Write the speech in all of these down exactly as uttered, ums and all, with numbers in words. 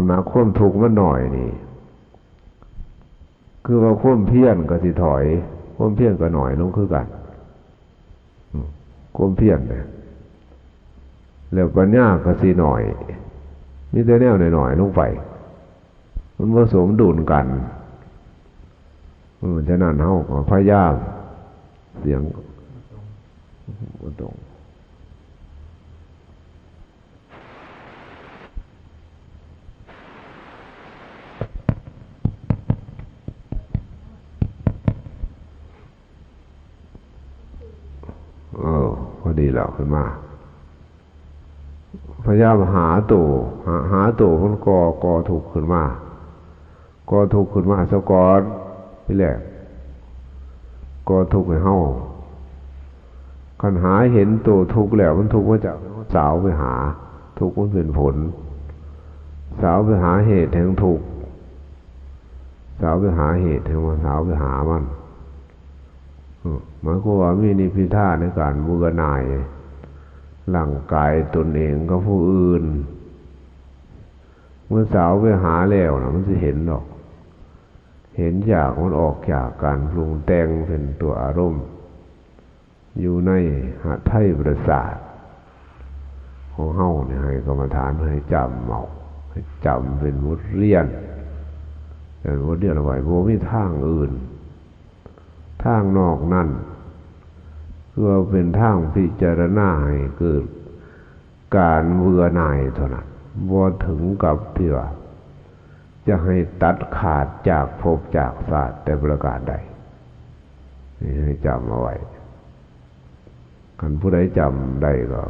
หนักความทุกข์มันน้อยนี่ คือว่าความเพียรก็สิถอย ความเพียรก็น้อยลงคือกัน อืม ความเพียรเนี่ย แล้วปัญญาก็สิน้อย มีแต่แนวน้อยๆลงไป มันบ่สมดุลกัน เออ ฉะนั้นเฮาก็พยายาม เสียงบ่ตรง เออ พอดีแล้วขึ้นมา พยายามหาตัว หา หาตัวมันก่อ ก่อทุกข์ขึ้นมา ก่อทุกข์ขึ้นมาซะก่อน ทีแรก ก่อทุกข์ให้เฮา คันหาเห็นตัวทุกข์แล้ว มันทุกข์มาจากสาวไปหา ทุกข์มันเป็นผล สาวไปหาเหตุแห่งทุกข์ สาวไปหาเหตุแห่งมัน สาวไปหามัน อืม หมายความว่ามีนิพพิทาในการเบื่อหน่ายร่างกายตนเองกับผู้อื่น เมื่อสาวไปหาแล้วนะ มันสิเห็นดอก เห็นจากมันออกจากการปรุงแต่งเป็นตัวอารมณ์ อยู่ในหทัยประสาทของเฮาเนี่ย ให้กรรมฐาน ให้จำเอา ให้จำเป็นบทเรียน เป็นบทเรียนเอาไว้ บ่มีทางอื่น ทางนอกนั้น คือว่าเป็นทางพิจารณาให้เกิดการเบื่อหน่ายเท่านั้น บ่ถึงกับที่ว่า จะให้ตัดขาดจากภพจากชาติแต่ประการใด นี่ให้จำเอาไว้ คันผู้ใดจำได้ก็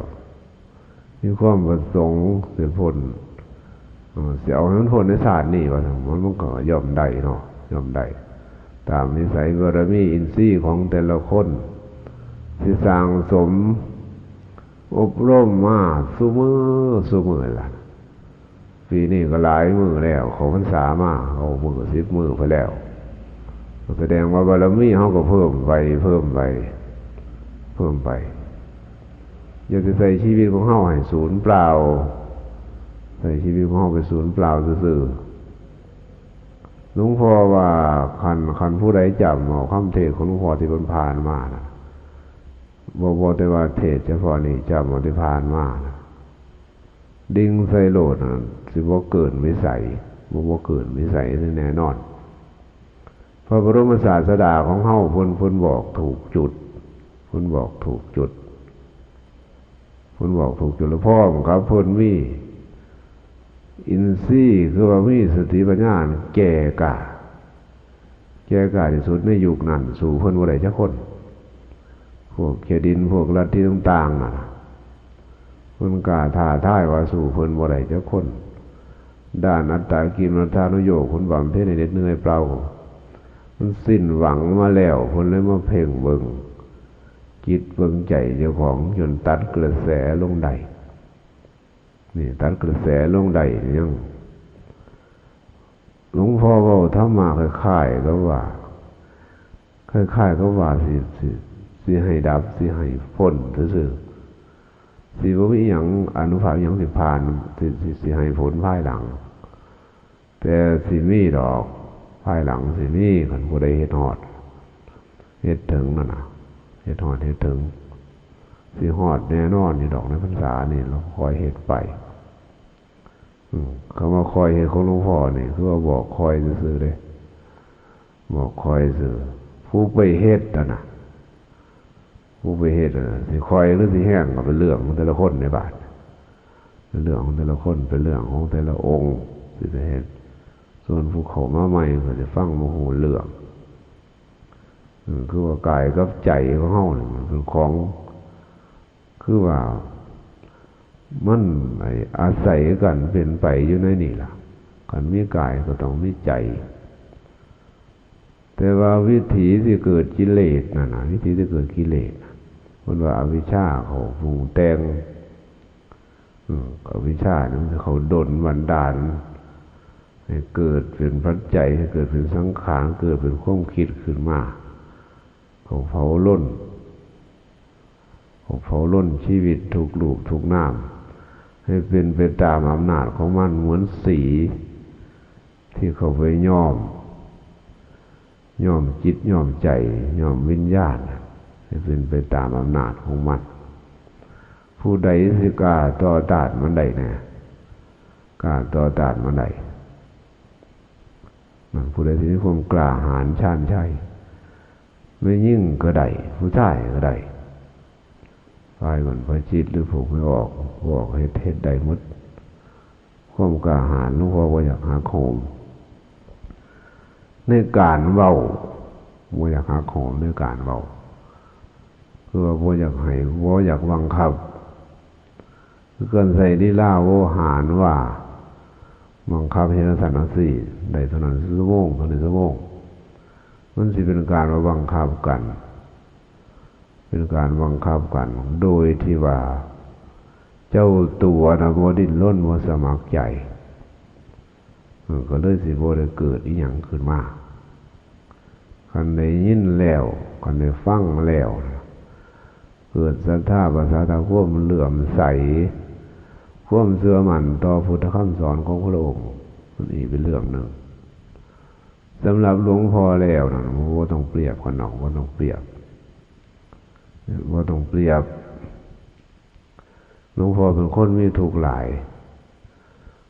มีความประสงค์สิพ้น เอ่อ สิเอาให้มันพ้นในชาตินี้ว่าซั่น มัน มันก็ย่อมได้เนาะ ย่อมได้ ตามนิสัยบารมีอินทรีย์ของแต่ละคน สิสั่งสม อบรมมาซุมื้อซุมื้อล่ะ ปีนี้ก็หลายมื้อแล้ว เข้าพรรษามา เข้ามื้อสิบมื้อไปแล้ว แสดงว่าบารมีเฮาก็เพิ่มไป เพิ่มไป เพิ่มไป อย่าสิใช้ชีวิตของเฮาให้สูญเปล่า ใช้ชีวิตของเฮาไปสูญเปล่าซื่อๆ หลวงพ่อว่าคัน คันผู้ใดจำเอาคำเทศน์ของหลวงพ่อที่ผ่านๆมานะ บ่ บ่แต่ว่าเทศน์เฉพาะนี้ จำเอาที่ผ่านมานะ ดิ่งใส่โลดนะ สิบ่เกินวิสัย บ่ บ่เกินวิสัยแน่นอน พระบรมศาสดาของเฮา เพิ่น เพิ่นบอกถูกจุด เพิ่นบอกถูกจุด เพิ่นบอกถูกจุลภพครับ เพิ่นมีอินทรีย์ คือว่ามีสติปัญญาแก่กล้า แก่กล้าที่สุดในยุคนั้น สู้เพิ่นบ่ได้จักคน พวกเขดิน พวกลัทธิต่างๆ น่ะ เพิ่นกล้าท้าทายว่าสู้เพิ่นบ่ได้จักคน ด้านอัตตกิลมัฏฐานุโยค เพิ่นบำเพ็ญให้เหน็ดเหนื่อยเปล่า มันสิ้นหวังมาแล้ว เพิ่นเลยมาเพ่งเบิ่ง จิตเบิ่งใจเจ้าของ จนตัดกระแสลงได้ นี่ตัดกระแสลงได้ยัง หลวงพ่อเว้าธรรมะคล้ายๆกับว่า คล้ายๆกับว่าสิ สิ สิให้ดับ สิให้พ้นซื่อๆ สิบ่มีหยังอานุภาพหยังสิผ่าน สิ สิ สิให้ผลภายหลัง แต่สิมีดอก ภายหลังสิมี คันผู้ใดเฮ็ดฮอด เฮ็ดถึงนั่นน่ะ เฮ็ดฮอดเฮ็ดถึง สิฮอดแน่นอนอยู่ดอกในพรรษานี่ เราคอยเฮ็ดไป อืม คำว่าคอยเฮ็ดของหลวงพ่อนี่ คือว่าบอกคอยซื่อๆเด้ บอกคอยซื่อ ผู้ไปเฮ็ดน่ะนะ ผู้ไปเฮ็ดน่ะนะ สิคอยหรือสิแห้งก็เป็นเรื่องของแต่ละคนในบาด เป็นเรื่องของแต่ละคน เป็นเรื่องของแต่ละองค์ที่จะเฮ็ด ส่วนผู้เข้ามาใหม่ก็สิฟังบ่ฮู้เรื่อง อืม คือว่ากายกับใจของเฮานี่มันเป็นของ คือว่ามัน ไอ้ อาศัยกันเป็นไปอยู่ในนี่ล่ะ คันมีกายก็ต้องมีใจ แต่ว่าวิถีที่เกิดกิเลสนั่นน่ะ วิถีที่เกิดกิเลส เพิ่นว่าอวิชชาเขาปรุงแต่ง อืม อวิชชานี่มันเขาดลบันดาล ให้เกิดเป็นปัจจัย ให้เกิดเป็นสังขาร เกิดเป็นความคิดขึ้นมา เขาเผาลน เขาเผาลนชีวิตทุกรูปทุกนาม ให้ ให้เป็นไปตามอำนาจของมัน เหมือนสีที่เข้าไปย้อม ย้อมจิตย้อมใจ ย้อมวิญญาณ ให้เป็นไปตามอำนาจของมัน ผู้ใดสิกล้าต่อต้านมันได้แน่ กล้าต่อต้านมันได้ มันผู้ใดที่มีความกล้าหาญชาญชัย แม่หญิงก็ได้ ผู้ชายก็ได้ ฝ่ายบรรพชิตหรือผู้ไม่ออก ออกเฮ็ด เฮ็ดได้หมด ความกล้าหาญ หลวงพ่อบ่อยากหักโหมในการเว้า บ่อยากหักโหมในการเว้า คือว่าบ่อยากให้ บ่อยากบังคับ คือการใส่ลีลาโวหารว่า บังคับเฮ็ดจั่งซั้นจั่งซี้ ได้เท่านั้นชั่วโมง เท่านี้ชั่วโมง มันสิเป็นการว่าบังคับกัน เป็นการบังคับกัน โดยที่ว่าเจ้าตัวน่ะบ่ดิ้นรน บ่สมัครใจ เออ ก็เลยสิบ่ได้เกิดอิหยังขึ้นมา คันได้ยินแล้ว คันได้ฟังแล้ว เกิดศรัทธา ประสาทะ ความเลื่อมใส ความเชื่อมั่นต่อพุทธคำสอนของพระองค์ มันอีกเป็นเรื่องหนึ่ง สำหรับหลวงพ่อแล้วนะ บ่ต้องเปรียบกันดอก บ่ต้องเปรียบ บ่ต้องเปรียบ หลวงพ่อเป็นคนมีทุกข์หลาย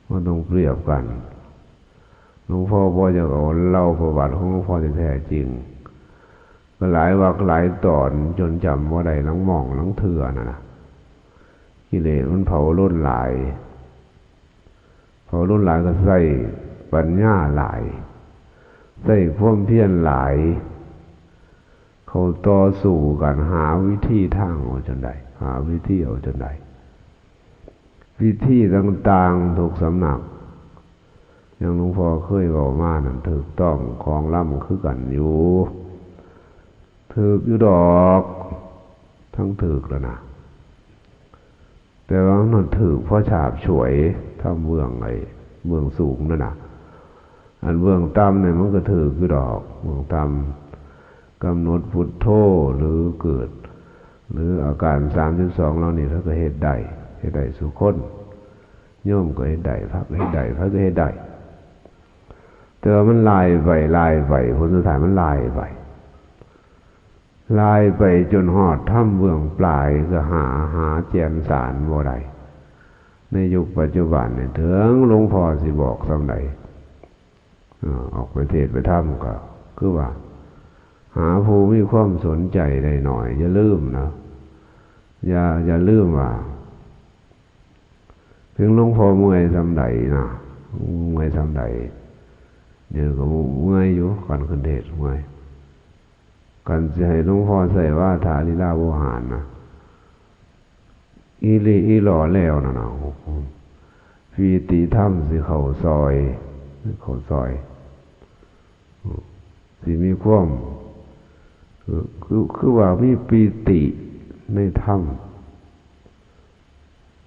บ่ต้องเปรียบกัน หลวงพ่อบ่อยากเอาเล่าประวัติของหลวงพ่อที่แท้จริง ก็หลายวรรคหลายตอน จนจำบ่ได้ลางหม่องลางเทื่อนั่นน่ะ กิเลสมันเผาลนหลาย เผาลนหลายก็ใช้ปัญญาหลาย ใช้ความเพียรหลาย เข้าต่อสู้กัน หาวิธีทางเอาจนได้ หาวิธีเอาจนได้ วิธีต่างๆ ทุกสำนัก อย่างหลวงพ่อเคยเว้ามานั่น ถูกต้องของลำคือกันอยู่ ถูกอยู่ดอก ทั้งถูกแล้วนะ แต่ว่ามันถูกเพราะฉาบฉวย ทำเบื้องไอ้ เบื้องสูงนั่นน่ะ อันเบื้องต่ำเนี่ยมันก็ถูกอยู่ดอก เบื้องต่ำ กำหนดพุทโธ หรือเกิด หรืออาการสามสิบสองเหล่านี้ เขาก็เฮ็ดได้ เฮ็ดได้ซุคน โยมก็เฮ็ดได้ พระก็เฮ็ดได้ ไผก็เฮ็ดได้ แต่ว่ามันลายไป ลายไป ผลสุดท้ายมันลายไป ลายไปจนฮอดธรรมเบื้องปลาย ก็หา หาแก่นสารบ่ได้ ในยุคปัจจุบันเนี่ย ถึงหลวงพ่อสิบอกส่ำใด เอ่อ ออกไปเทศน์ไปธรรมก็คือว่า หาผู้มีความสนใจได้หน่อย อย่าลืมนะ อย่า อย่าลืมว่า ถึงหลวงพ่อเมื่อยส่ำใดนะ เมื่อยส่ำใด เดี๋ยวก็เมื่อยอยู่ การขึ้นเทศน์เมื่อย การสิให้หลวงพ่อใส่วาทาลีลาโวหารนะ อีหลีอีหลอแล้วนะนะ ปีติธรรมสิเข้าซอย เข้าซอย สิมีความ คือ คือ คือว่ามีปีติในธรรม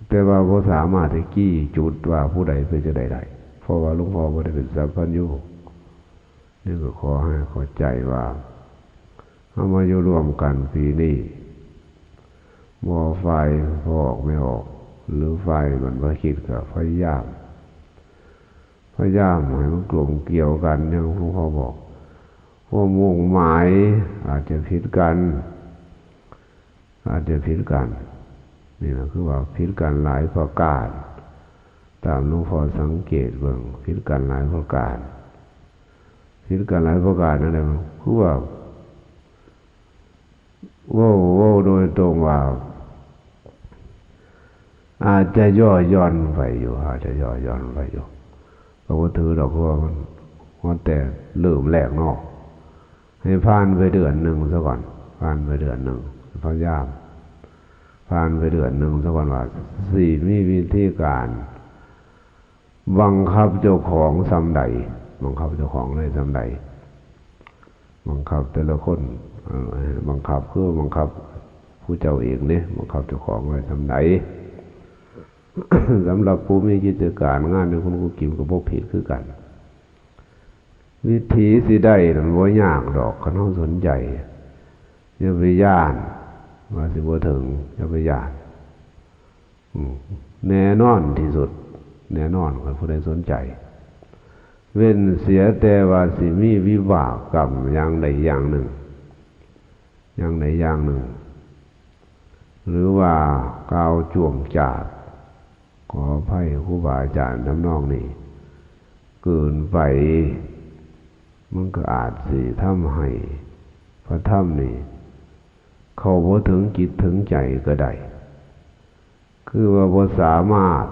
แต่ว่าบ่สามารถที่จี้จุดว่าผู้ใดเป็นจั่งใดได้ เพราะว่าหลวงพ่อบ่ได้เป็นสัพพัญญู นี่ก็ขอให้เข้าใจว่า เฮามาอยู่ร่วมกันปีนี้ บ่ฝ่ายพ่อออกแม่ออก หรือฝ่ายบรรพชิตก็พยายาม พยายามให้มันกลมเกลียวกัน อย่างหลวงพ่อบอก ความมุ่งหมายอาจจะผิดกัน อาจจะผิดกัน นี่นะ คือว่าผิดกันหลายประการ ตามหลวงพ่อสังเกตเบิ่ง ผิดกันหลายประการ ผิดกันหลายประการนั่นแหละ คือว่า เว้า เว้าโดยตรงว่า อาจจะย่อหย่อนไปอยู่ อาจจะย่อหย่อนไปอยู่ ก็บ่ถือดอก เพราะว่ามัน มันแต่เริ่มแรกเนาะ ให้ผ่านไปเดือนหนึ่งซะก่อน ผ่านไปเดือนหนึ่ง พยายาม ผ่านไปเดือนหนึ่งซะก่อน ว่าสิมีวิธีการ บังคับเจ้าของส่ำใด บังคับเจ้าของได้ส่ำใด บังคับแต่ละคน เอ่อ บังคับคือบังคับผู้เจ้าเองเด้ บังคับเจ้าของไว้ส่ำใด สำหรับผู้มีกิจการงานในคุณครูกิมก็บ่ผิดคือกัน วิธีสิได้นั่นบ่ยากดอก คันเฮาสนใจ อย่าไปย้าน ว่าสิบ่ถึง อย่าไปย้าน อืม แน่นอนที่สุด แน่นอน คันผู้ใดสนใจ เว้นเสียแต่ว่าสิมีวิบากกรรมอย่างใดอย่างหนึ่ง อย่างใดอย่างหนึ่ง หรือว่ากล่าวจ้วงจาด ขออภัยครูบาอาจารย์ทำนองนี้ เกินไป มันก็อาจสิทำให้พระธรรมนี่ เข้าบ่ถึงจิตถึงใจก็ได้ คือว่าบ่สามารถ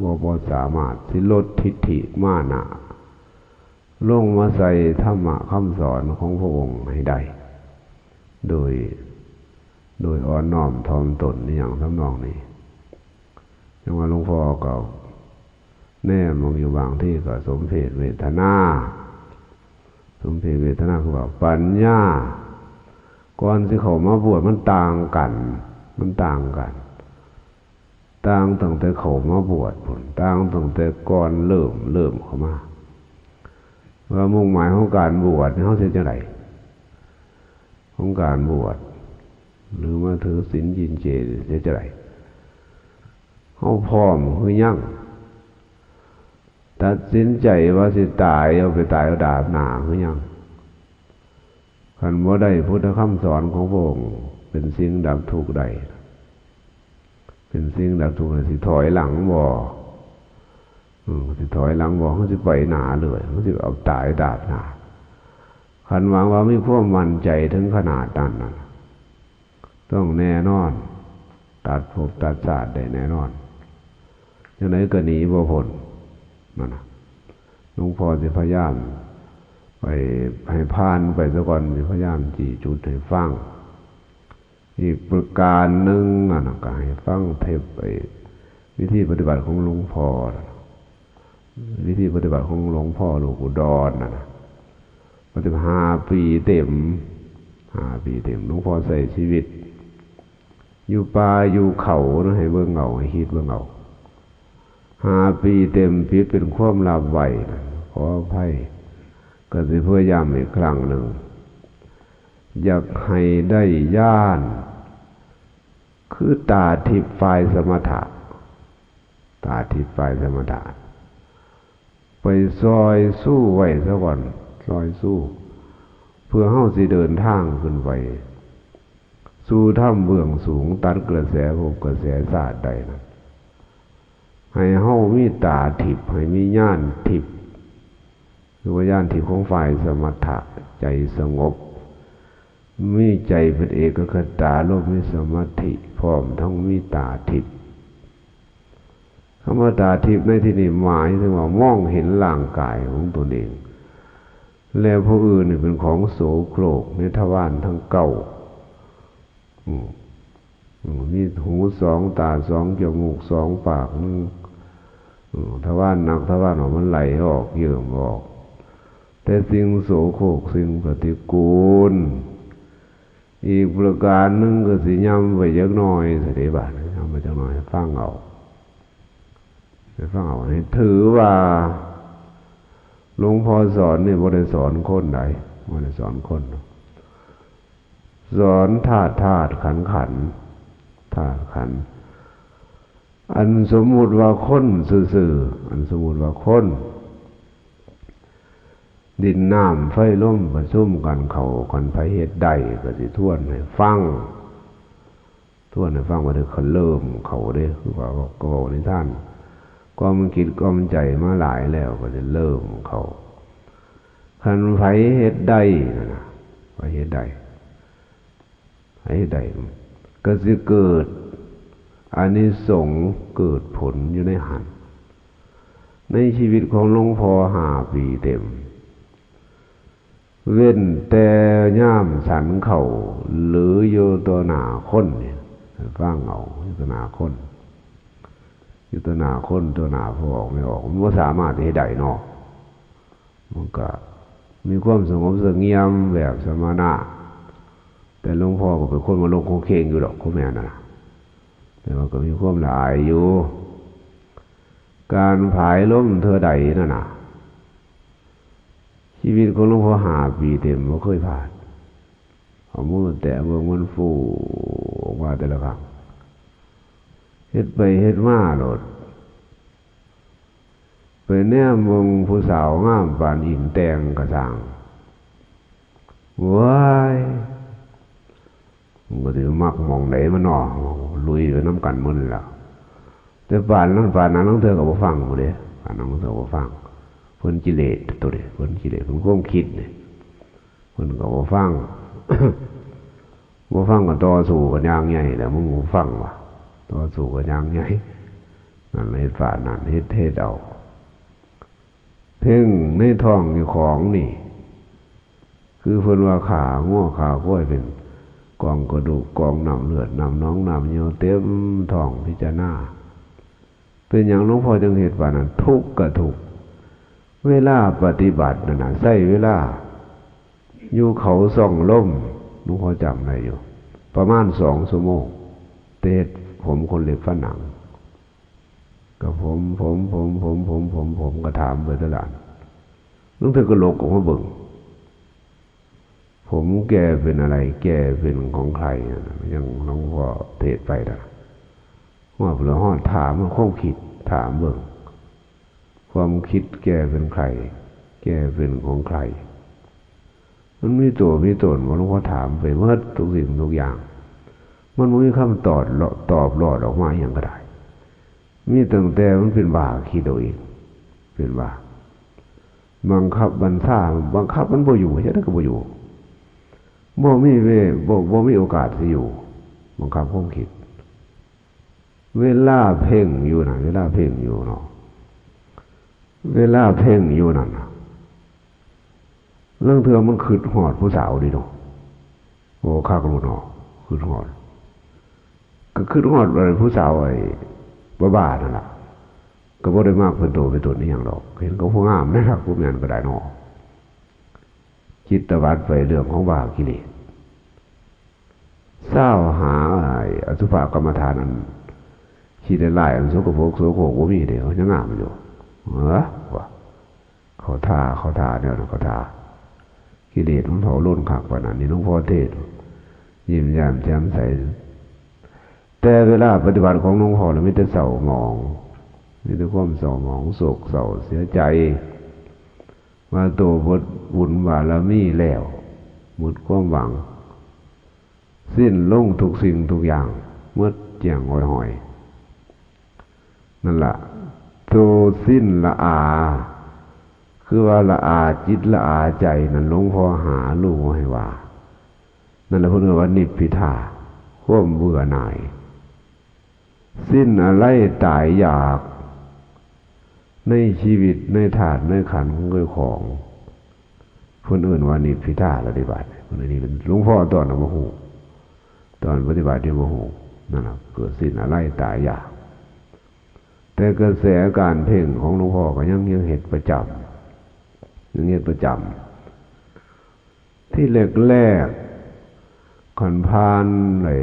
บ่ บ่สามารถสิลดทิฏฐิมานะ ลงมาใส่ธรรมะคำสอนของพระองค์ให้ได้ โดย โดยอ่อนน้อมถ่อมตนอหย่างทำนองนี้ จั่งว่าหลวงพ่อก็แนมมองอยู่บางทีก็สมเพชเวทนา สมเพชเวทนาคือว่าปัญญา ก่อนสิเข้ามาบวชมันต่างกัน มันต่างกัน ต่างตั้งแต่เข้ามาบวชพู้น ต่างตั้งแต่ก่อนเริ่ม เริ่มเข้ามา ว่ามุ่งหมายของการบวชนี่เฮาสิเฮ็ดจั่งใด ของการบวช หรือมาถือศีลกินเจนี่เฮ็ดจั่งใด เฮาพร้อมหรือยัง ตัดสินใจว่าสิตาย เอาไปตายเอาดาบหน้าหรือยัง คันบ่ได้พุทธคำสอนของพระองค์ เป็นสิ่งดับทุกข์ได้ เป็นสิ่งดับทุกข์ได้ สิถอยหลังบ่ อืม สิถอยหลังบ่ เฮาสิไปหน้าเลย เฮาสิเอาตายดาบหน้า คันหวังว่ามีความมั่นใจถึงขนาดนั้นน่ะ ต้องแน่นอน ตัดภพตัดชาติได้แน่นอน จั่งใดก็หนีบ่พ้น นั่นน่ะ หลวงพ่อสิพยายามไป ให้ผ่านไปซะก่อน สิพยายามจี้จุดให้ฟัง อีกประการหนึ่งอะนะ ก็ให้ฟังเทปไอ้วิธีปฏิบัติของหลวงพ่อนะ วิธีปฏิบัติของหลวงพ่อหลวงปู่ดอนนะนะ ปฏิบัติห้าปีเต็ม ห้าปีเต็ม หลวงพ่อใช้ชีวิต อยู่ป่าอยู่เขานะ ให้เบิ่งเอา ให้คิดเบิ่งเอา ห้าปีเต็ม ปิดเป็นความลับไว้นะ ขออภัย ก็สิพยายามอีกครั้งหนึ่ง อยากให้ได้ญาณ คือตาทิพย์ฝ่ายสมถะ ตาทิพย์ฝ่ายสมถะ ไปซอยสู้ไว้ซะก่อน ซอยสู้ เพื่อเฮาสิเดินทางขึ้นไป สู่ธรรมเบื้องสูง ตัดกระแสภพกระแสชาติได้นะ ให้เฮามีตาทิพย์ ให้มีญาณทิพย์ คือว่าญาณทิพย์ของฝ่ายสมถะ ใจสงบ มีใจเป็นเอกคตารมณ์ มีสมาธิ พร้อมทั้งมีตาทิพย์ คำว่าตาทิพย์ในที่นี้หมายถึงว่ามองเห็นร่างกายของตนเอง และผู้อื่นนี่เป็นของโสโครกในทวารทั้งเก้า อืม อืม มีหูสอง ตาสอง จมูกสอง ปากหนึ่ง อืม ทวารหนัก ทวารเบา มันไหลออก เยิ้มออก แต่สิ่งโสโครก สิ่งปฏิกูล อีกประการหนึ่งก็สิย่ำไปจักหน่อย สิเด้บาดนี้ ย่ำไปจักหน่อย ฟังเอา ไปฟังเอา ให้ถือว่า หลวงพ่อสอนนี่บ่ได้สอนคนใด บ่ได้สอนคน สอนธาตุธาตุขันธ์ขันธ์ ธาตุขันธ์ อันสมมุติว่าคนซื่อๆ อันสมมุติว่าคน ดินน้ำไฟลมประชุมกันเข้ากัน ไผเฮ็ดได้ก็สิทวนให้ฟัง ทวนให้ฟังว่าเด้อ เขาเริ่มเขาเด้อ คือว่าก็เว้านิทาน ความคิดความใจมาหลายแล้วก็สิเริ่มเขา คันไผเฮ็ดได้นั่นน่ะ ไผเฮ็ดได้ ไผเฮ็ดได้ ก็สิเกิดอานิสงส์ เกิดผลอยู่ในหั้น ในชีวิตของหลวงพ่อห้าปีเต็ม เว้นแต่ยามฉันข้าว หรืออยู่ต่อหน้าคนนี่ ฟังเอา อยู่ต่อหน้าคน อยู่ต่อหน้าคน ต่อหน้าพ่อออกแม่ออก มันบ่สามารถสิเฮ็ดได้เนาะ มันก็มีความสงบเสงี่ยมแบบสมณะ แต่หลวงพ่อก็เป็นคนบ่ลงโคงเคงอยู่ดอก คงแม่นน่ะนะ แต่ว่าก็มีความละอายอยู่ การผายลมเทื่อใดนั่นน่ะ ชีวิตของหลวงพ่อห้าปีเต็มบ่เคยพลาด เอามือแตะเบิ่งมันฟูออกมาแต่ละครั้ง เฮ็ดไปเฮ็ดมาโลด ไปแนมเบิ่งผู้สาวงามปานอินแต่งกะซ่าง ว้าย มันก็สิมักหม่องใดมันน้อ ลุยไปนำกันหมดนั่นล่ะ แต่ปานนั้น ปานนั้นลางเทื่อก็บ่ฟังพุ้นเด้ ปานนั้นลางเทื่อก็บ่ฟัง เพิ่นกิเลสตัวนี้ เพิ่นกิเลส เพิ่นความคิดนี่ เพิ่นก็บ่ฟัง บ่ฟังก็ต่อสู้กันอย่างใหญ่แหละ มึงบ่ฟังวะ ต่อสู้กันอย่างใหญ่ นั่นเฮ็ดปานนั้น เฮ็ด เฮ็ดเอา เพ่งในท้องเจ้าของนี่ คือเพิ่นว่าฆ่างัวฆ่าควายเป็นกองกระดูก กองน้ำเลือด น้ำหนอง น้ำเยี่ยวเต็มท้อง พิจารณา เป็นหยังหลวงพ่อจั่งเฮ็ดปานนั้น ทุกข์กะทุกข์ เวลาปฏิบัตินั่นน่ะ ใช้เวลา อยู่เขาช่องลม หลวงพ่อจำได้อยู่ ประมาณสองชั่วโมง แต่เฮ็ดผมขนเล็บฟันหนัง ก็ผม ผม ผม ผม ผม ผม ผม ก็ถามไปแต่ละอัน ลางเทื่อก็หลกออกมาเบิ่ง ผมแกเป็นอะไร แกเป็นของใครอะ ยังหลวงพ่อเทศน์ไปนะ ว่าเพื่อฮอดถามความคิด ถามเบิ่ง ความคิดแกเป็นใคร แกเป็นของใคร มันมีตัวมีตนบ่ หลวงพ่อถามไปหมดทุกสิ่งทุกอย่าง มันบ่มีคำตอบ ตอบรอดออกมาอิหยังก็ได้ มีตั้งแต่มันเป็นบ้าคิดเอาเอง เป็นบ้า บังคับบัญชา บังคับมันบ่อยู่ เฮ็ดจั่งใดก็บ่อยู่ บ่มีเว บ่ บ่มีโอกาสสิอยู่ บังคับความคิด เวลาเพ่งอยู่น่ะ เวลาเพ่งอยู่เนาะ เวลาเพ่งอยู่นั่นน่ะ ลางเทื่อมันคิดฮอดผู้สาวเด้เนาะ โอ้ คักโลดเนาะ คิดฮอด ก็คิดฮอดไอ้ผู้สาวไอ้บ้าๆนั่นล่ะ ก็บ่ได้มักเป็นตัวเป็นตนอิหยังดอก เห็นเขาผู้งามนะครับ ผู้แม่นก็ได้เนาะ คิดตวัดไปเรื่องของบ้ากิเลส เซาหาไอ้อสุภกรรมฐานอันขี้ร้ายๆ อันสกปรกโสโครกบ่มีเด้ เขายังงามอยู่ เออ ว่า เข้าท่า เข้าท่าแนวนั้น เข้าท่า กิเลสมันเผาลนคักปานนั้น นี่หลวงพ่อเทศน์ ยิ้มแย้มแจ่มใส แต่เวลาปฏิบัติของหลวงพ่อน่ะมีแต่เศร้าหมอง มีแต่ความเศร้าหมอง โศกเศร้าเสียใจ ว่าโตหมดบุญบารมีแล้ว หมดความหวัง สิ้นลงทุกสิ่งทุกอย่าง หมดแจ้งหอยๆ นั่นล่ะ โตสิ้นละอา คือว่าละอาจิตละอาใจนั่น หลวงพ่อหารู้ให้ว่า นั่นแหละเพิ่นเรียกว่านิพพิทา ความเบื่อหน่าย สิ้นอาลัยตายอยาก ในชีวิตในธาตุในขันธ์ของเจ้าของ เพิ่นเอิ้นว่านิพพิทาละเด้บาดนี้ เพิ่นอันนี้เป็นหลวงพ่อตอนนั้นบ่ฮู้ ตอนปฏิบัติยังบ่ฮู้ นั่นน่ะ เกิดสิ้นอาลัยตายอยาก แต่กระแสการเพ่งของหลวงพ่อก็ยัง ยังเฮ็ดประจำ ยังเฮ็ดประจำ ที่แรกๆ คันผ่านไอ้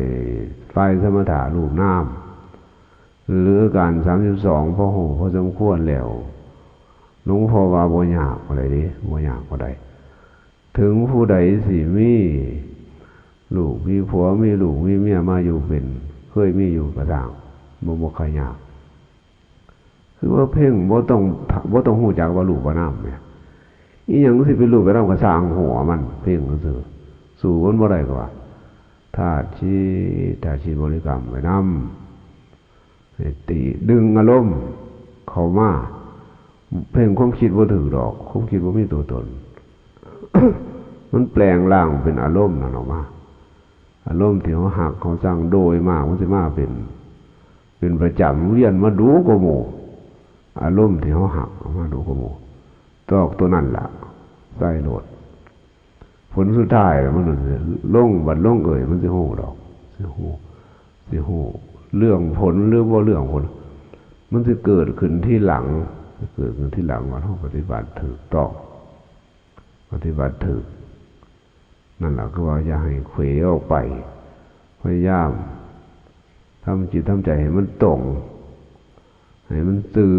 ฝ่ายสมถะรูปนาม หรือการสามสิบสอง พอฮู้พอสมควรแล้ว หลวงพ่อว่าบ่ยากปานใดเด้ บ่ยากปานใด ถึงผู้ใดสิมีลูกมีผัว มีลูกมีเมียมาอยู่เป็น เคยมีอยู่ก็ตาม บ่ บ่ค่อยยาก คือว่าเพ่งบ่ต้อง บ่ต้องฮู้จักว่ารูปว่านามเนี่ย อีหยังสิเป็นรูปว่านามก็ซ่างหัวมัน เพ่งซื่อ สู้มันบ่ได้ก็ว่า ธาตุสี่ ธาตุสี่บริกรรมไว้นำ ให้ตีดึงอารมณ์เข้ามา เพ่งความคิดบ่ถืกดอก ความคิดบ่มีตัวตน มันแปลงร่างเป็นอารมณ์นั่นออกมา อารมณ์ที่เฮาฮักเฮาชังโดยมากมันสิมาเป็น เป็นประจำเวียนมาดูกว่าหมู่ อารมณ์ที่เฮาฮักมาดูกว่าหมู่ ตอกตัวนั่นล่ะ ใส่โลด ผลสุดท้ายมันลงบัดลงเอยมันสิฮู้ดอก สิฮู้ สิฮู้ เรื่องผลหรือบ่เรื่องผล มันสิเกิดขึ้นทีหลัง เกิดขึ้นทีหลังว่าเฮาปฏิบัติถูกต้อง ปฏิบัติถูก นั่นล่ะคือว่าอย่าให้เขวออกไป พยายามทำจิตทำใจให้มันตรง ให้มันซื่อ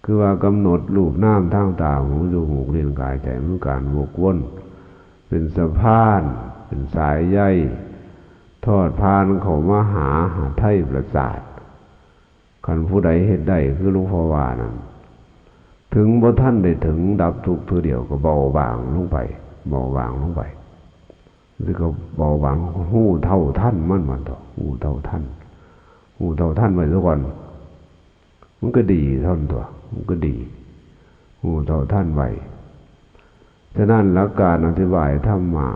คือว่ากำหนดรูปนามทางตา หู จมูก ลิ้น กาย ใจ มันการวกวน เป็นสะพาน เป็นสายใย ทอดผ่านเข้ามาหาหาไทยประสาท คันผู้ใดเฮ็ดได้คือหลวงพ่อว่านั่น ถึงบ่ทันได้ถึงดับทุกข์เทื่อเดียวก็เบาบางลงไป เบาบางลงไป สิก็เบาบาง ฮู้เท่าทันมัน มันเถาะ ฮู้เท่าทัน ฮู้เท่าทันไว้ซะก่อน มันก็ดีเท่านั้นตัว มันก็ดี ฮู้เท่าทันไว้ ฉะนั้นหลักการอธิบายธรรมะ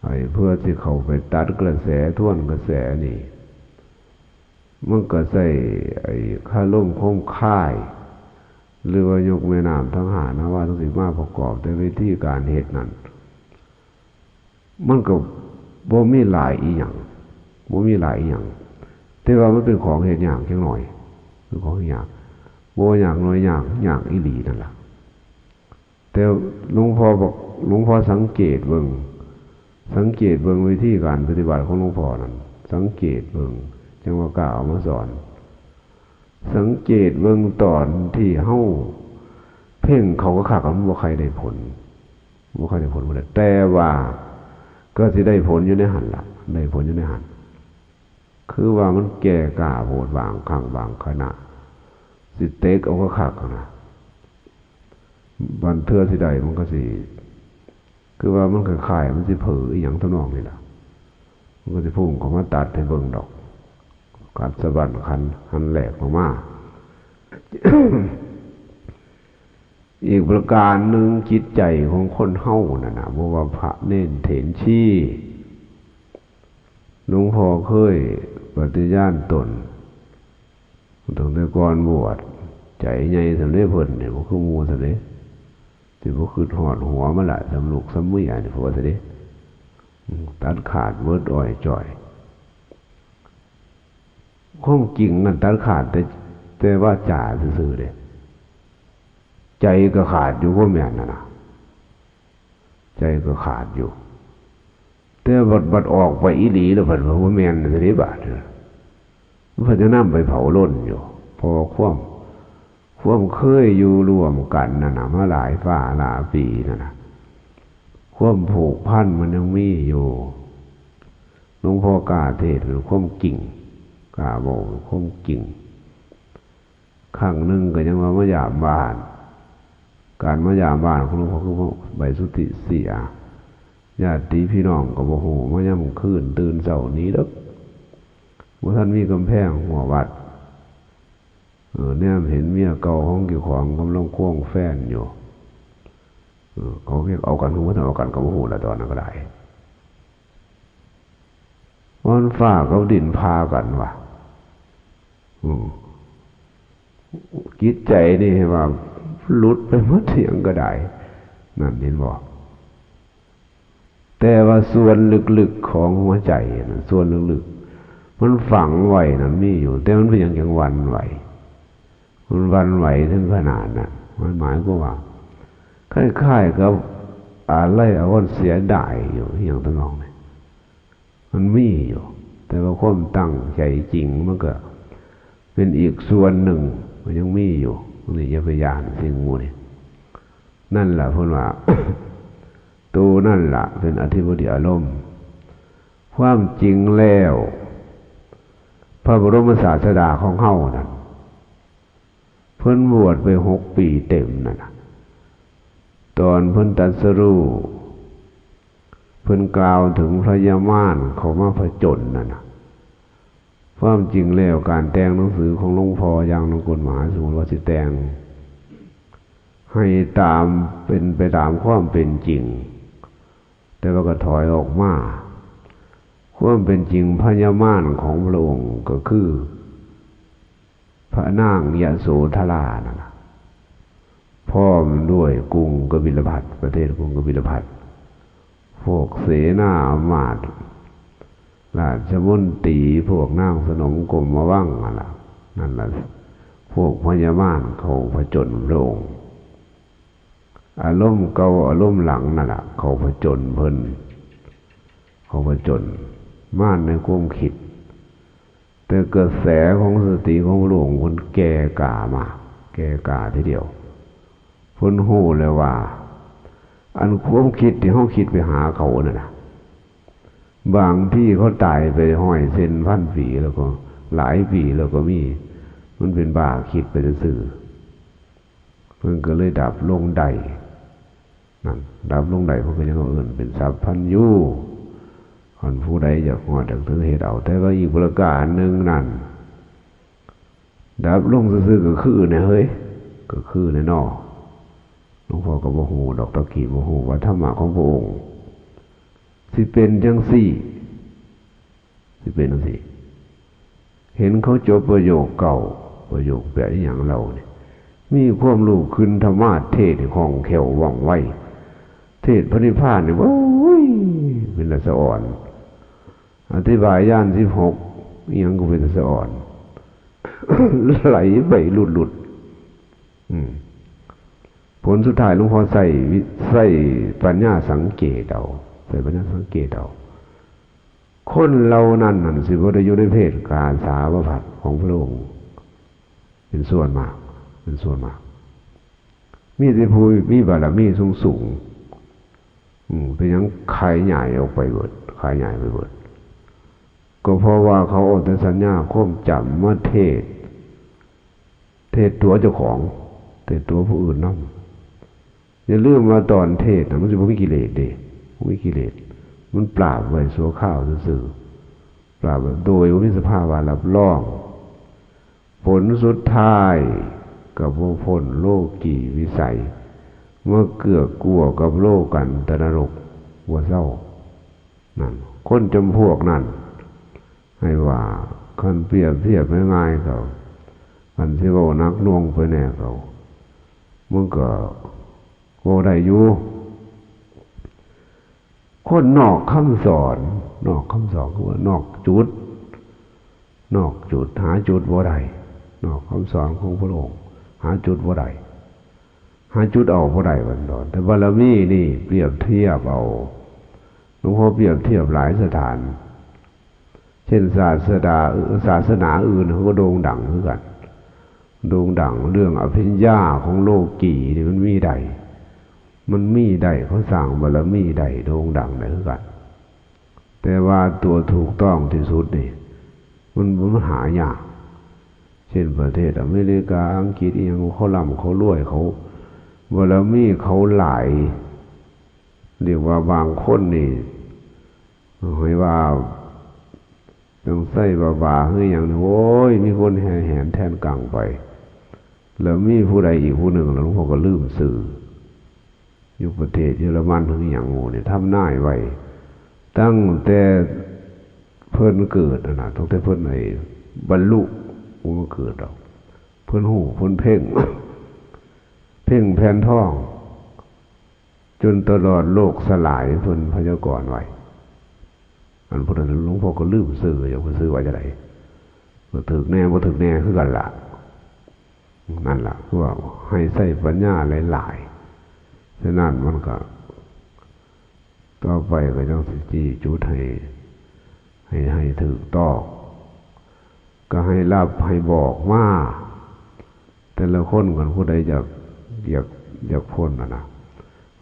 ไอ้เพื่อสิเข้าไปตัดกระแส ทวนกระแสนี่ มันก็ใช้ไอ้คารมคมคาย หรือว่ายกแม่น้ำทั้งห้านะว่าทั้งสิบมาประกอบในวิธีการเฮ็ดนั่น มันก็บ่มีหลายอีหยัง บ่มีหลายอีหยัง แต่ว่ามันเป็นของเฮ็ดยากจักหน่อย เป็นของยาก บ่ว่ายากน้อยยาก ยากอีหลีนั่นล่ะ แต่หลวงพ่อบอก หลวงพ่อสังเกตเบิ่ง สังเกตเบิ่งวิธีการปฏิบัติของหลวงพ่อนั่น สังเกตเบิ่ง จั่งว่ากล้าเอามาสอน สังเกตเบิ่งตอนที่เฮาเพ่งเข้าคักๆ มันบ่ค่อยได้ผล บ่ค่อยได้ผลปานใด แต่ว่าก็สิได้ผลอยู่ในหั่นล่ะ ได้ผลอยู่ในหั่น คือว่ามันแก่กล้าโพด บางครั้งบางขณะ สิเตะเอาคักๆ นะ บางเทื่อสิได้มันก็สิ คือว่ามันคล้ายๆ มันสิเผลออีหยังทำนองนี้ล่ะ มันก็สิพุ่งเข้ามาตัดให้เบิ่งดอก กัดสะบั้นคันหันแหลกออกมา อีกประการหนึ่ง จิตใจของคนเฮานั่นน่ะ บ่ว่าพระเณรเถรชี หลวงพ่อเคยปฏิญาณตน ตั้งแต่ก่อนบวช ใจใหญ่ส่ำเด้เพิ่นนี่ บ่คือหมู่ส่ำเด้ สิบ่คิดฮอดหัวมันล่ะ ส่ำลูกส่ำเมียนี่ ผัวซะเด้ อืม ตัดขาดเบิดอ้อยจ้อย ความจริงนั่นตัดขาดแต่ แต่วาจาซื่อๆ เด้ ใจก็ขาดอยู่ บ่แม่นนั่นน่ะ ใจก็ขาดอยู่ แต่บัด บัดออกไปอีหลีแล้ว บัดว่าบ่แม่นซะเด้ บาดนี้ มันก็จะนำไปเผาลนอยู่ เพราะว่าความ ความเคยอยู่ร่วมกันนั่นน่ะ มาหลายฟ้าหลายปีนั่นน่ะ ความผูกพันมันยังมีอยู่ หลวงพ่อกล้าเทศน์เป็นความจริง กล้าบอกเป็นความจริง ครั้งหนึ่งก็ยังว่ามายามบ้าน การมายามบ้านของหลวงพ่อคือใบสุทธิเสีย ญาติพี่น้องก็บ่ฮู้ มายามคืนตื่นเช้าหนีเด้อ บ่ทันมีกำแพงรั้ววัด เออ แนมเห็นเมียเก่าของเจ้าของกำลังควงแฟนอยู่ เออ เขาเรียกเอากัน ฮู้ว่าเอากันก็บ่ฮู้ละ ตอนนั้นก็ได้ มันฟ้ากับดินพากันว่ะ อืม จิตใจนี่ให้ว่าหลุดไปหมด อิหยังก็ได้ นั่นเห็นบ่ แต่ว่าส่วนลึกๆของหัวใจน่ะ ส่วนลึกๆ มันฝังไว้นั่นมีอยู่ แต่มันเป็นหยังจั่งหวั่นไหว มันหวั่นไหวถึงขนาดนั้น มันหมายความว่า คล้ายๆกับอาลัยอาวรณ์เสียดายอยู่ อหยังทำนองนี้ มันมีอยู่ แต่ว่าความตั้งใจจริงมันก็เป็นอีกส่วนหนึ่ง มันยังมีอยู่ นี่อย่าไปย้านสิ่งหมู่นี้ นั่นล่ะเพิ่นว่า ตัวนั่นล่ะเป็นอธิบดีอารมณ์ ความจริงแล้ว พระบรมศาสดาของเฮานั่น เพิ่นบวชไปหกปีเต็มนั่นน่ะ ตอนเพิ่นตรัสรู้ เพิ่นกล่าวถึงพญามารเข้ามาผจญนั่นน่ะ ความจริงแล้วการแต่งหนังสือของหลวงพ่ออย่างหลวงกลมหาสมุทรว่าสิแต่ง ให้ตาม เป็นไปตามความเป็นจริง แต่ว่าก็ถอยออกมา ความเป็นจริงพญามารของพระองค์ก็คือ พระนางยโสธรานั่นน่ะ พร้อมด้วยกรุงกบิลพัสดุ์ ประเทศกรุงกบิลพัสดุ์ พวกเสนาอำมาตย์ ราชมนตรี พวกนางสนมกรมวังนั่นล่ะ นั่นล่ะ พวกพญามารเข้าผจญพระองค์ อารมณ์เก่าอารมณ์หลังนั่นล่ะ เข้าผจญเพิ่น เข้าผจญมารในความคิด แต่กระแสของสติของพระองค์เพิ่นแก่กล้ามาก แก่กล้าทีเดียว เพิ่นฮู้แล้วว่า อันความคิดที่เฮาคิดไปหาเขานั่นน่ะ บางที่เขาตายไปร้อยเซนพันปีแล้วก็หลายปีแล้วก็มี มันเป็นบ้าคิดไปซื่อๆ เพิ่นก็เลยดับลงได้ นั่น ดับลงได้เพิ่นก็ยังเอาเอิ้นเป็นสัพพัญญู คันผู้ใดอยากฮอดอยากถึงเฮ็ดเอา แต่ว่าอีกประการหนึ่งนั่น ดับลงซื่อๆ ก็คือเนี่ยเฮ้ย ก็คือเนี่ยนอ หลวงพ่อก็บ่ฮู้ดอก ตะกี้บ่ฮู้ว่าธรรมะของพระองค์ สิเป็นจังซี่ สิเป็นจังซี่ เห็นเขาจบประโยคเก้า ประโยคแปดอีหยังเล่านี่ มีความรู้ขึ้นธรรมะเทศน์ให้คล่องแคล่วว่องไว เทศน์พระนิพพานนี่ โอ้ย เป็นตาสะอ่อน อธิบายญาณสิบหก อีหยังก็เป็นตาสะอ่อน ไหลไปหลุดๆ อืม ผลสุดท้ายหลวงพ่อใส่วิ ใส่ปัญญาสังเกตเอา ใส่ปัญญาสังเกตเอา คนเหล่านั้นนั่นสิบ่ได้อยู่ในเพศกาสาวพัสตร์ของพระองค์ เป็นส่วนมาก เป็นส่วนมาก มีแต่ผู้มีบารมีสูงๆ อืม เป็นหยังขายใหญ่ออกไปเบิด ขายใหญ่ไปเบิด ก็เพราะว่าเขาเอาแต่สัญญาความจำมาเทศน์ เทศน์ตัวเจ้าของ เทศน์ตัวผู้อื่นนำ อย่าลืมว่าตอนเทศน์น่ะ มันสิบ่มีกิเลสเด้ บ่มีกิเลส มันปราบไว้ชั่วคราวซื่อๆ ปราบไว้โดยบ่มีสภาวะรับรอง ผลสุดท้ายก็บ่พ้นโลกีวิสัย มาเกือกกลัวกับโลกันตนรกบ่เซา นั่น คนจำพวกนั้น ให้ว่าคันเปรียบเทียบง่ายๆ ก็ คันสิเว้าหนักหน่วงไปแน่ก็ มันก็เว้าได้อยู่ คนนอกคำสอน นอกคำสอนคือว่านอกจุด นอกจุด หาจุดบ่ได้ นอกคำสอนของพระองค์ หาจุดบ่ได้ หาจุดเอาบ่ได้ว่าซั่นดอก แต่บารมีนี่เปรียบเทียบเอา หลวงพ่อเปรียบเทียบหลายสถาน เช่นศาสดา ศาสนาอื่นเขาก็โด่งดังคือกัน โด่งดังเรื่องอภิญญาของโลกีนี่มันมีได้ มันมีได้ เขาสร้างบารมีได้ โด่งดังได้คือกัน แต่ว่าตัวถูกต้องที่สุดนี่ มัน มันหายาก เช่นประเทศอเมริกา อังกฤษ อีหยัง เขาร่ำเขารวย เขา บารมีเขาหลาย เรียกว่าบางคนนี่ ให้ว่า จังไส้บาบาคือหยังนี่ โอ้ย มีคนแห่แหนแทนกังไป แล้วมีผู้ใดอีกผู้หนึ่งล่ะ หลวงพ่อก็ลืมชื่อ อยู่ประเทศเยอรมันคือหยังหมู่นี่ ทำนายไว้ ตั้งแต่เพิ่นเกิดนั่นน่ะ ตั้งแต่เพิ่นไอ้บรรลุ บ่มาเกิดดอก เพิ่นฮู้ เพิ่นเพ่ง เพ่งแผ่นทอง จนตลอดโลกสลาย เพิ่นพยากรณ์ไว้ อันพุทธหลวงพ่อก็ลืมชื่อ อยากไปชื่อว่าจะได ก็ถืกแน่ บ่ถืกแน่คือกันล่ะ นั่นล่ะ คือว่าให้ใช้ปัญญาหลายๆ ฉะนั้นมันก็ ต่อไปก็จังสิจี้จุดให้ ให้ ให้ถืกต้อง ก็ให้รับให้บอกมา แต่ละคนกันผู้ใดอยาก อยาก อยากพ้นน่ะนะ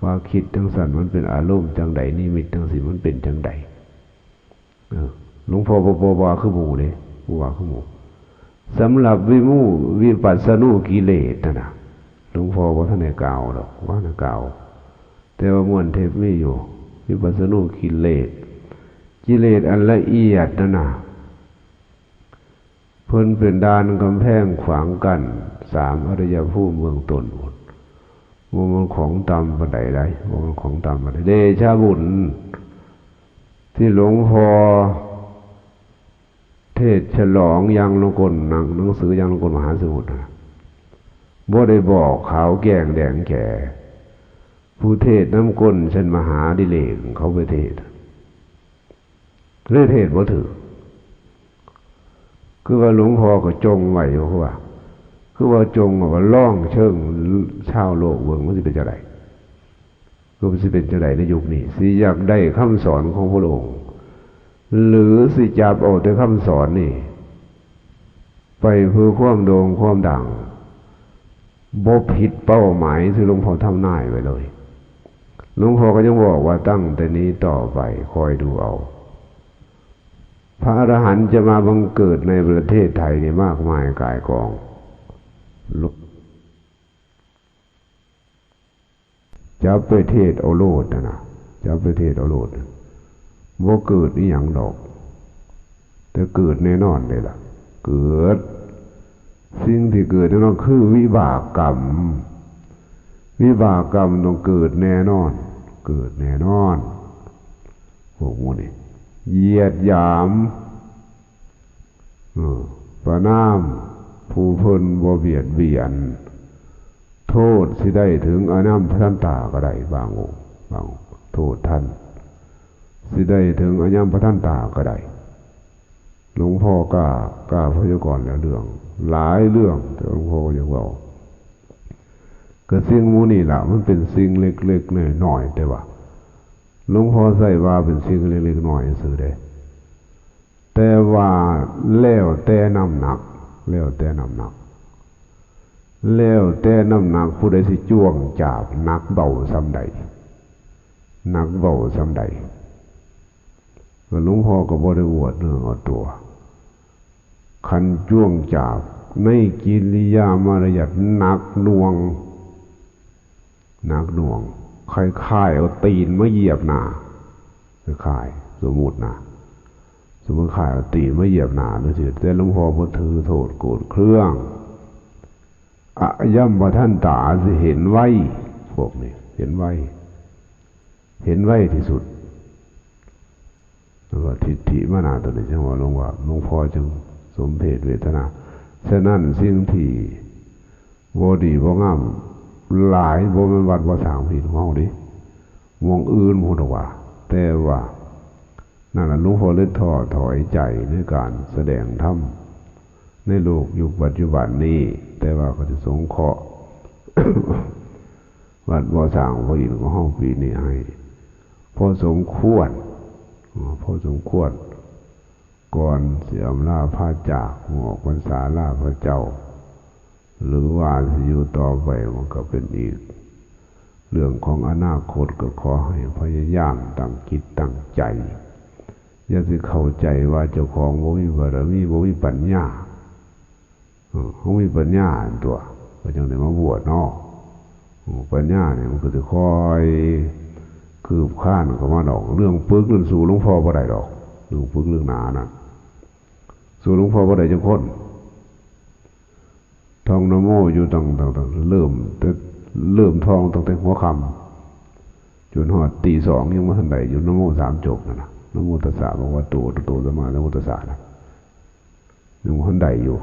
ว่าคิดจังซั่นมันเป็นอารมณ์จังใด นิมิตจังซี่มันเป็นจังใด เออ หลวงพ่อบ่ บ่ว่าคือหมู่เด้ บ่ว่าคือหมู่ สำหรับวิมู วิปัสสนูกิเลสนั่นน่ะ หลวงพ่อบ่ทันได้กล่าวดอก บ่ทันได้กล่าว แต่ว่าม่วนเทพมีอยู่ วิปัสสนูกิเลส กิเลสอันละเอียดนั่นน่ะ เพิ่นเป็นด่านกำแพงขวางกั้นสามอริยภูมิเบื้องต้นพุ้น บ่แม่นของต่ำปานใดใด บ่แม่นของต่ำปานใด เดชะบุญ ที่หลวงพ่อเทศน์ฉลองยังลงกล หนัง หนังสือยังลงกลมหาสมุทรน่ะ บ่ได้บอกขาวแจ้งแดงแจ๋ ผู้เทศน์นำกลเช่นมหาดิเรกเขาไปเทศน์ เลยเทศน์บ่ถืก คือว่าหลวงพ่อก็จงไว้อยู่ว่า คือว่าจงว่าลองเชิงชาวโลกเบิ่งมันสิเป็นจั่งใด ก็สิเป็นจั่งใดในยุคนี้ สิอยากได้คำสอนของพระองค์ หรือสิจับเอาแต่คำสอนนี่ ไปเพื่อความโด่งความดัง บ่ผิดเป้าหมายที่หลวงพ่อทำนายไว้เลย หลวงพ่อก็ยังบอกว่าตั้งแต่นี้ต่อไปคอยดูเอา พระอรหันต์จะมาบังเกิดในประเทศไทยนี่มากมายก่ายกอง จับไปเทศน์เอาโลดนะนะ จับไปเทศน์เอาโลด บ่เกิดอีหยังดอก แต่เกิดแน่นอนเลยล่ะ เกิด สิ่งที่เกิดแน่นอนคือวิบากกรรม วิบากกรรมต้องเกิดแน่นอน เกิดแน่นอน พวกหมู่นี้ เหยียดหยาม เออ ประณาม ผู้เพิ่นบ่เบียดเบียน โทษสิได้ถึงอนัมพทันตาก็ได้ บางองค์ บางองค์ โทษท่าน สิได้ถึงอนัมพทันตาก็ได้ หลวงพ่อกล้า กล้าพยากรณ์หลายเรื่อง หลายเรื่อง แต่หลวงพ่อก็อยากเว้า ก็สิ่งหมู่นี้ล่ะ มันเป็นสิ่งเล็กๆน้อยๆ แต่ว่า หลวงพ่อใส่ว่าเป็นสิ่งเล็กๆน้อยๆซื่อเด้ แต่ว่าแล้วแต่น้ำหนัก แล้วแต่น้ำหนัก แล้วแต่น้ำหนักผู้ใดสิจ้วงจาบหนักเบาส่ำใด หนักเบาส่ำใด หลวงพ่อก็บ่ได้อวดเนื้ออวดตัว คันจ้วงจาบในกิริยามารยาทหนักหน่วง หนักหน่วง คล้ายๆเอาตีนมาเหยียบหน้า คล้ายๆ สมมุตินะ สมมุติคล้ายเอาตีนมาเหยียบหน้าจั่งซี้ แต่หลวงพ่อบ่ถือโทษโกรธเคือง อนัมพทันตาสิเห็นไว พวกนี้เห็นไว เห็นไวที่สุด แล้วก็ทิฏฐิมานะตัวนี้จั่งว่าหลวงว่า หลวงพ่อจึงสมเพชเวทนา ฉะนั้นสิ่งที่บ่ดีบ่งามหลาย บ่แม่นวัดบ่สร้างผิดของเฮาเด้ หม่องอื่นพุ้นดอกว่า แต่ว่า นั่นล่ะ หลวงพ่อเลยท้อถอยใจในการแสดงธรรมในโลกยุคปัจจุบันนี้ แต่ว่าก็สิสงเคราะห์ วัดบ่สร้างพระอินทร์ของเฮาปีนี้ให้ พอสมควร เอ่อ พอสมควร ก่อนสิอำลาพระจาก ออกพรรษาลาพระเจ้า หรือว่าสิอยู่ต่อไปมันก็เป็นอีกเรื่องของอนาคต ก็ขอให้พยายามตั้งจิตตั้งใจ อย่าสิเข้าใจว่าเจ้าของบ่มีบารมี บ่มีปัญญา เออ เฮามีปัญญาอันตัว ก็จั่งได้มาบวชเนาะ เออ ปัญญานี่มันก็สิค่อยคืบคลานเข้ามาดอก เรื่องปึกนั่นสู้หลวงพ่อบ่ได้ดอก เรื่องปึกเรื่องหนานั่น สู้หลวงพ่อบ่ได้จักคน ท่องนะโมอยู่ตั้ง ตั้ง ตั้ง เริ่มแต่ เริ่มท่องตั้งแต่หัวค่ำ จนฮอดตีสองยังบ่ทันได้อยู่ นะโมสามจบนั่นน่ะ นะโมตัสสะภะคะวะโต อะระหะโต สัมมาสัมพุทธัสสะนะ ยังบ่ทันได้อยู่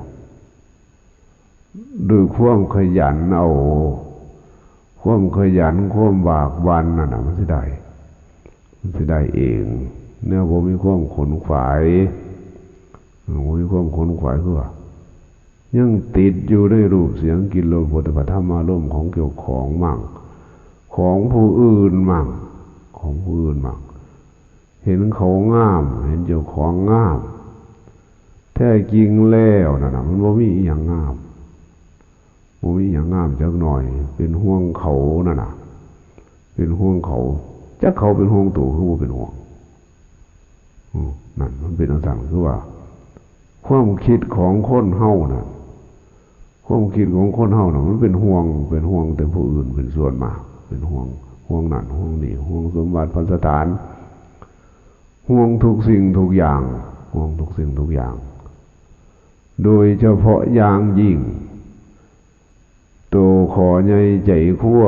ด้วยความขยันเอา ความขยัน ความบากบั่นนั่นน่ะ มันสิได้ มันสิได้เอง แนวบ่มีความขนขวาย เออ บ่มีความขนขวายคือว่า ยังติดอยู่ในรูปเสียงกลิ่นรสโผฏฐัพพะธรรมารมณ์ของเจ้าของมั่ง ของผู้อื่นมั่ง ของผู้อื่นมั่ง เห็นเขางาม เห็นเจ้าของงาม แท้จริงแล้วนั่นน่ะ มันบ่มีอิหยังงาม บ่มีอิหยังงามจักหน่อย เป็นห่วงเขานั่นน่ะ เป็นห่วงเขา จักเขาเป็นห่วงตัวคือบ่เป็นห่วง อืม นั่นมันเป็นจั่งซั้น คือว่า ความคิดของคนเฮาน่ะ ความคิดของคนเฮาน่ะ มันเป็นห่วง เป็นห่วงแต่ผู้อื่นเป็นส่วนมาก เป็นห่วง ห่วงนั่น ห่วงนี่ ห่วงสมบัติพัสถาน ห่วงทุกสิ่งทุกอย่าง ห่วงทุกสิ่งทุกอย่าง โดยเฉพาะอย่างยิ่ง โตขอใหญ่ใจคว่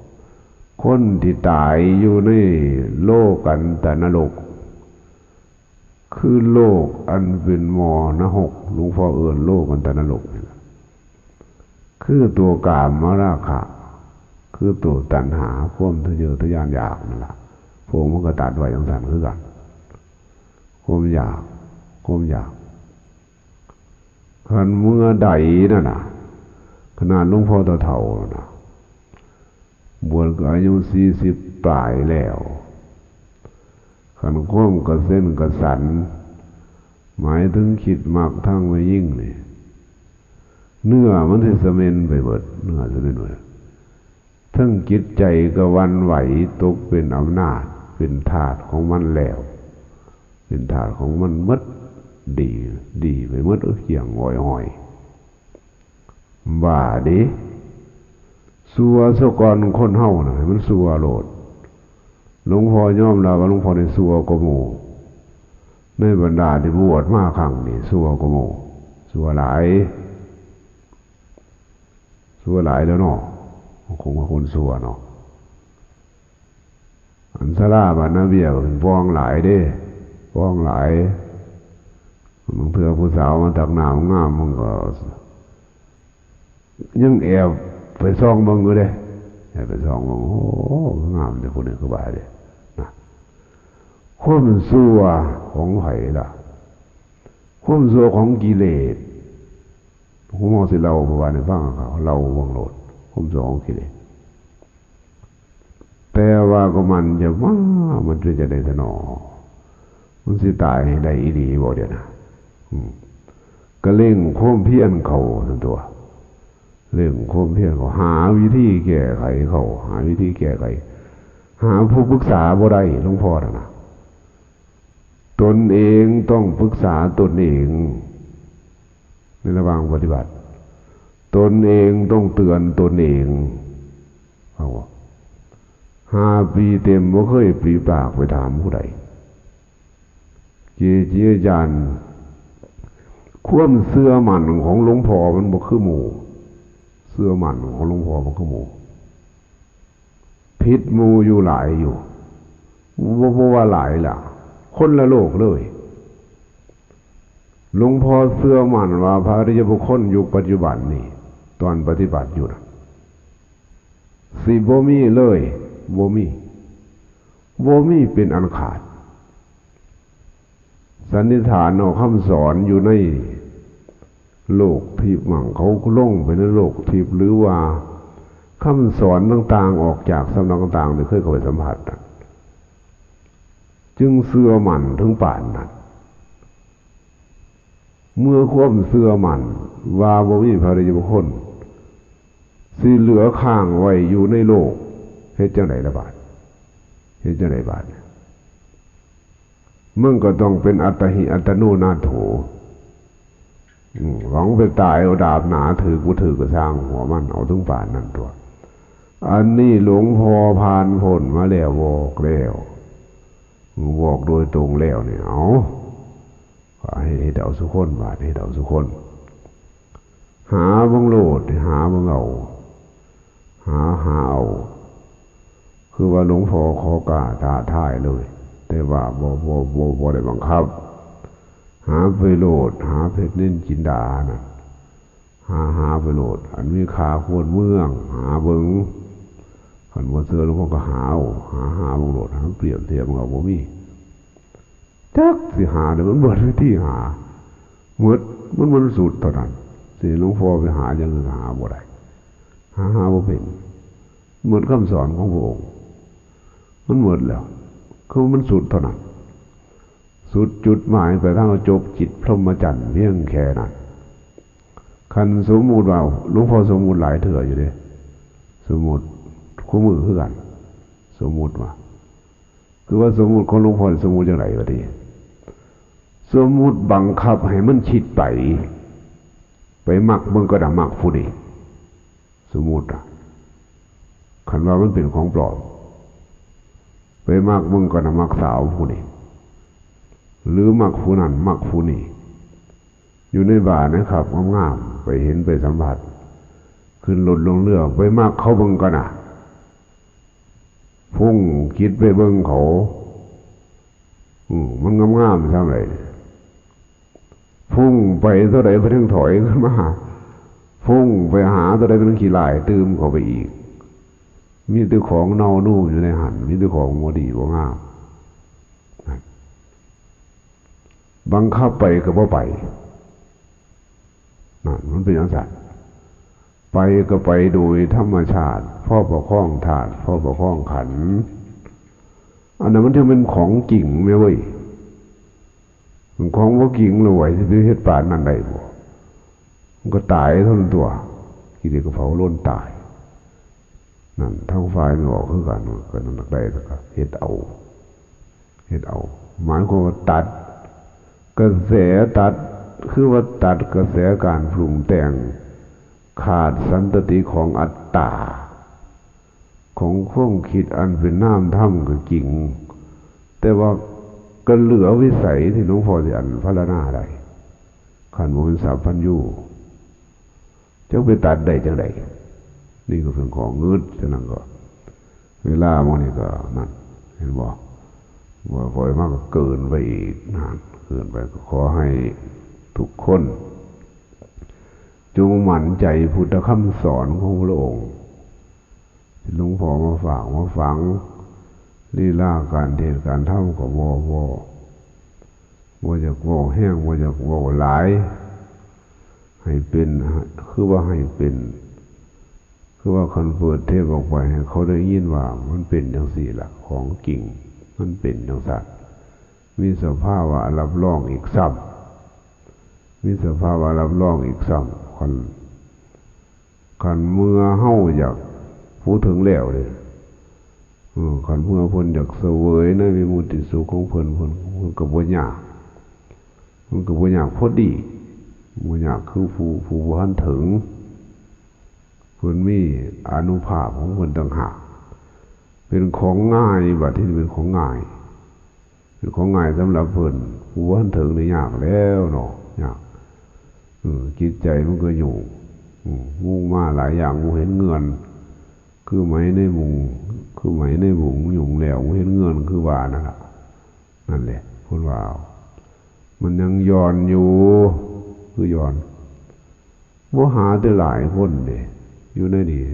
ำ คนที่ตายอยู่ในโลกันตะนรก คือโลกอันเป็นหม้อนรก หลวงพ่อเอิ้นโลกันตะนรกนี่ล่ะ คือตัวกามราคะ คือตัวตัณหา ความทะเยอทะยานอยากนั่นล่ะ พระองค์มันก็ตรัสไว้จั่งซั้นคือกัน ความอยาก ความอยาก คันเมื่อใดนั่นน่ะ ขนาดหลวงพ่อเฒ่าๆนั่นน่ะ บวชก็อายุสี่สิบปลายแล้ว คันความกระเซ็นกระสัน หมายถึงคิดมักทางแม่หญิงนี่ เนื้อมันสิสะเม็นไปเบิด เนื้อสะเม็นเบิด ทั้งจิตใจก็หวั่นไหว ตกเป็นอำนาจ เป็นทาสของมันแล้ว เป็นธาตุของมันหมด ดี ดีไปหมด เออ เกลี้ยงอ้อยห้อย บ้าเด้ ซัวซะก่อน คนเฮาน่ะ ให้มันซัวโลด หลวงพ่อยอมรับว่าหลวงพ่อนี่ซัวกว่าหมู่ ในบรรดาที่บวชมาครั้งนี้ ซัวกว่าหมู่ ซัวหลาย ซัวหลายแล้วเนาะ คงว่าคนซัวเนาะ อันศาลาบ้านนาเบี้ยก็เป็นฟ้องหลายเด้ ฟ้องหลาย บางเทื่อผู้สาวมาตักน้ำงาม มันก็ ยังแอบไปส่องเบิ่งอยู่เด้ แอบไปส่องเบิ่ง โอ้ งามเด้ ผู้นี้คือว่าเด้ นะ ความซัวของไผล่ะ ความซัวของกิเลส ผมเอาสิเล่าประวัติให้ฟังครับ เล่าเบิ่งโลด ความซัวของกิเลส แต่ว่าก็มันจะว่า มันเป็นจั่งใด๋ซะหนอ มันสิตายให้ได้อีหลีบ่เดี๋ยวนะ อืม ก็เร่งความเพียรเข้าซั่นตั๊ว เร่งความเพียรเข้า หาวิธีแก้ไขเข้า หาวิธีแก้ไข หาผู้ปรึกษาบ่ได้ หลวงพ่อน่ะนะ ตนเองต้องปรึกษาตนเอง ในระหว่างปฏิบัติ ตนเองต้องเตือนตนเอง เขาว่า ห้าปีเต็มบ่เคยปริปากไปถามผู้ใด เกจิอาจารย์ ความเชื่อมั่นของหลวงพ่อมันบ่คือหมู่ เชื่อมั่นของหลวงพ่อบ่คือหมู่ ผิดหมู่อยู่หลายอยู่ บ่ บ่ว่าหลายล่ะ คนละโลกเลย หลวงพ่อเชื่อมั่นว่าพระอริยบุคคลยุคปัจจุบันนี่ ตอนปฏิบัติอยู่นะ สิบ่มีเลย บ่มี บ่มีเป็นอันขาด สันนิษฐานเอาคำสอนอยู่ในโลกทิพย์มั่ง เขาลงไปในโลกทิพย์ หรือว่าคำสอนต่างๆ ออกจากสำนักต่างๆ ที่เคยเข้าไปสัมผัสน่ะ จึงเชื่อมั่นถึงปานนั้น เมื่อความเชื่อมั่นว่าบ่มีพระอริยบุคคล สิเหลือค้างไว้อยู่ในโลก เฮ็ดจั่งใด๋ล่ะบาด เฮ็ดจั่งใด๋บาด มันก็ต้องเป็นอัตตาหิอัตโนนาโถ อืม หวังไปตายเอาดาบหนาถืกบ่ถืกก็ช่างหัวมัน เอาถึงปานนั้นตั๊ว อันนี้หลวงพ่อผ่านพ้นมาแล้ว บอกแล้ว บอกโดยตรงแล้วนี่ เอา ก็ให้เฮ็ดเอาซุคน บาดเฮ็ดเอาซุคน หาเบิ่งโลด หาเบิ่งเอา หา หาเอา คือว่าหลวงพ่อขอกล้าท้าทายเลย แต่ว่าบ่ บ่ บ่ บ่ได้บังคับ หาไปโลด หาเพชรนินจินดานั่น หา หาไปโลด อันมีค่าควรเมือง หาเบิ่ง คันบ่เชื่อหลวงพ่อก็หาเอา หา หาเบิ่งโลด หาเปรียบเทียบมันก็บ่มี จักสิหาเนี่ย มันเบิดวิธีหา หมด มัน มันสุดเท่านั้น สิหลวงพ่อไปหาอย่างอื่นหาบ่ได้ หา หาบ่เป็น หมดคำสอนของพระองค์ มันหมดแล้ว คือมันสุดเท่านั้น สุดจุดหมายไปทางจบจิตพรหมจรรย์เพียงแค่นั้น คันสมมุติว่า หลวงพ่อสมมุติหลายเทื่ออยู่เด้ สมมุติคู่มือคือกัน สมมุติว่า คือว่าสมมุติของหลวงพ่อสมมุติจั่งใด๋วะติ สมมุติบังคับให้มันคิดไป ไปมักเบิ่งก็น่ะ มักผู้นี้ สมมุติอะ คันว่ามันเป็นของปลอม ไปมักเบิ่งก็น่ะ มักสาวผู้นี้ หรือมักผู้นั้น มักผู้นี้ อยู่ในบ้านนะครับ งามๆ ไปเห็นไปสัมผัส ขึ้นรถลงเรือ ไปมักเขาเบิ่งก็น่ะ พุ่งคิดไปเบิ่งเขา อืม มันงามๆ ซ่ำใด๋ พุ่งไปเท่าใด๋ ไปถึงถอยขึ้นมา พุ่งไปหาเท่าใด๋ ไปถึงขี้ร้ายตื่มเข้าไปอีก มีแต่ของเน่านุ่มอยู่ในหั่น มีแต่ของบ่ดีบ่งาม นั่น บังคับไปก็บ่ไป นั่น มันเป็นจั่งซั้น ไปก็ไปโดยธรรมชาติ พอประคองธาตุ พอประคองขันธ์ อันนั้นมันถึงเป็นของจริงแม่เว้ย ของบ่จริงแล้วเว้ย สิไปเฮ็ดปานนั้นได้บ่ มันก็ตายเท่านั้นตั๊ว กิเลสก็เผาโลนตาย นั่น ทางฝ่ายมันออกคือกัน ก็นั่นได้ แล้วก็เฮ็ดเอา เฮ็ดเอา หมายความว่าตัดกระแส ตัด คือว่าตัดกระแสการปรุงแต่ง ขาดสันตติของอัตตา ของความคิดอันเป็นนามธรรมก็จริง แต่ว่าก็เหลือวิสัยที่หลวงพ่อสิอันพรรณนาได้ คันบ่แม่นสัพพัญญู จักไปตัดได้จั่งใด นี่ก็เป็นของงึด ฉะนั้นก็ เวลาหมู่นี้ก็นั่น เห็นบ่ ว่าปล่อยมาก็เกินไปอีกนั่น เกินไป ก็ขอให้ทุกคน จงมั่นใจพุทธคำสอนของพระองค์ ที่หลวงพ่อมาฝากมาฝัง ลีลาการเทศน์การธรรมก็บ่ บ่ บ่อยากเว้าแฮง บ่อยากเว้าหลาย ให้เป็น คือว่าให้เป็น คือว่าคันเปิดเทปออกไปให้เขาได้ยินว่ามันเป็นจั่งซี้ล่ะ ของจริงมันเป็นจั่งซั้น มีสภาวะรับรองอีกซ้ำ มีสภาวะรับรองอีกซ้ำ คัน คันเมื่อเฮาอยาก พูดถึงแล้วเด้ เออ คันเมื่อเพิ่นอยากเสวยในวิมุตติสุขของเพิ่น เพิ่น เพิ่นก็บ่ยาก เพิ่นก็บ่ยากพอดี บ่ยากคือผู้ ผู้บ่ทันถึง เพิ่นมีอานุภาพของเพิ่นต่างหาก เป็นของง่าย บัดนี้เป็นของง่าย เป็นของง่ายสำหรับเพิ่น ผู้บ่ทันถึงนี่ยากแล้วเนาะ ยาก เออ จิตใจมันก็ยุ่ง อืม มุ่งมาหลายอย่าง บ่เห็นเงื่อน คือไหมในบุง คือไหมในบุงยุ่งแล้ว บ่เห็นเงื่อน คือว่านั่นล่ะ นั่นแหละ เพิ่นว่า มันยังหย่อนอยู่ คือหย่อน บ่หาแต่หลายคนเด้ อยู่ในนี่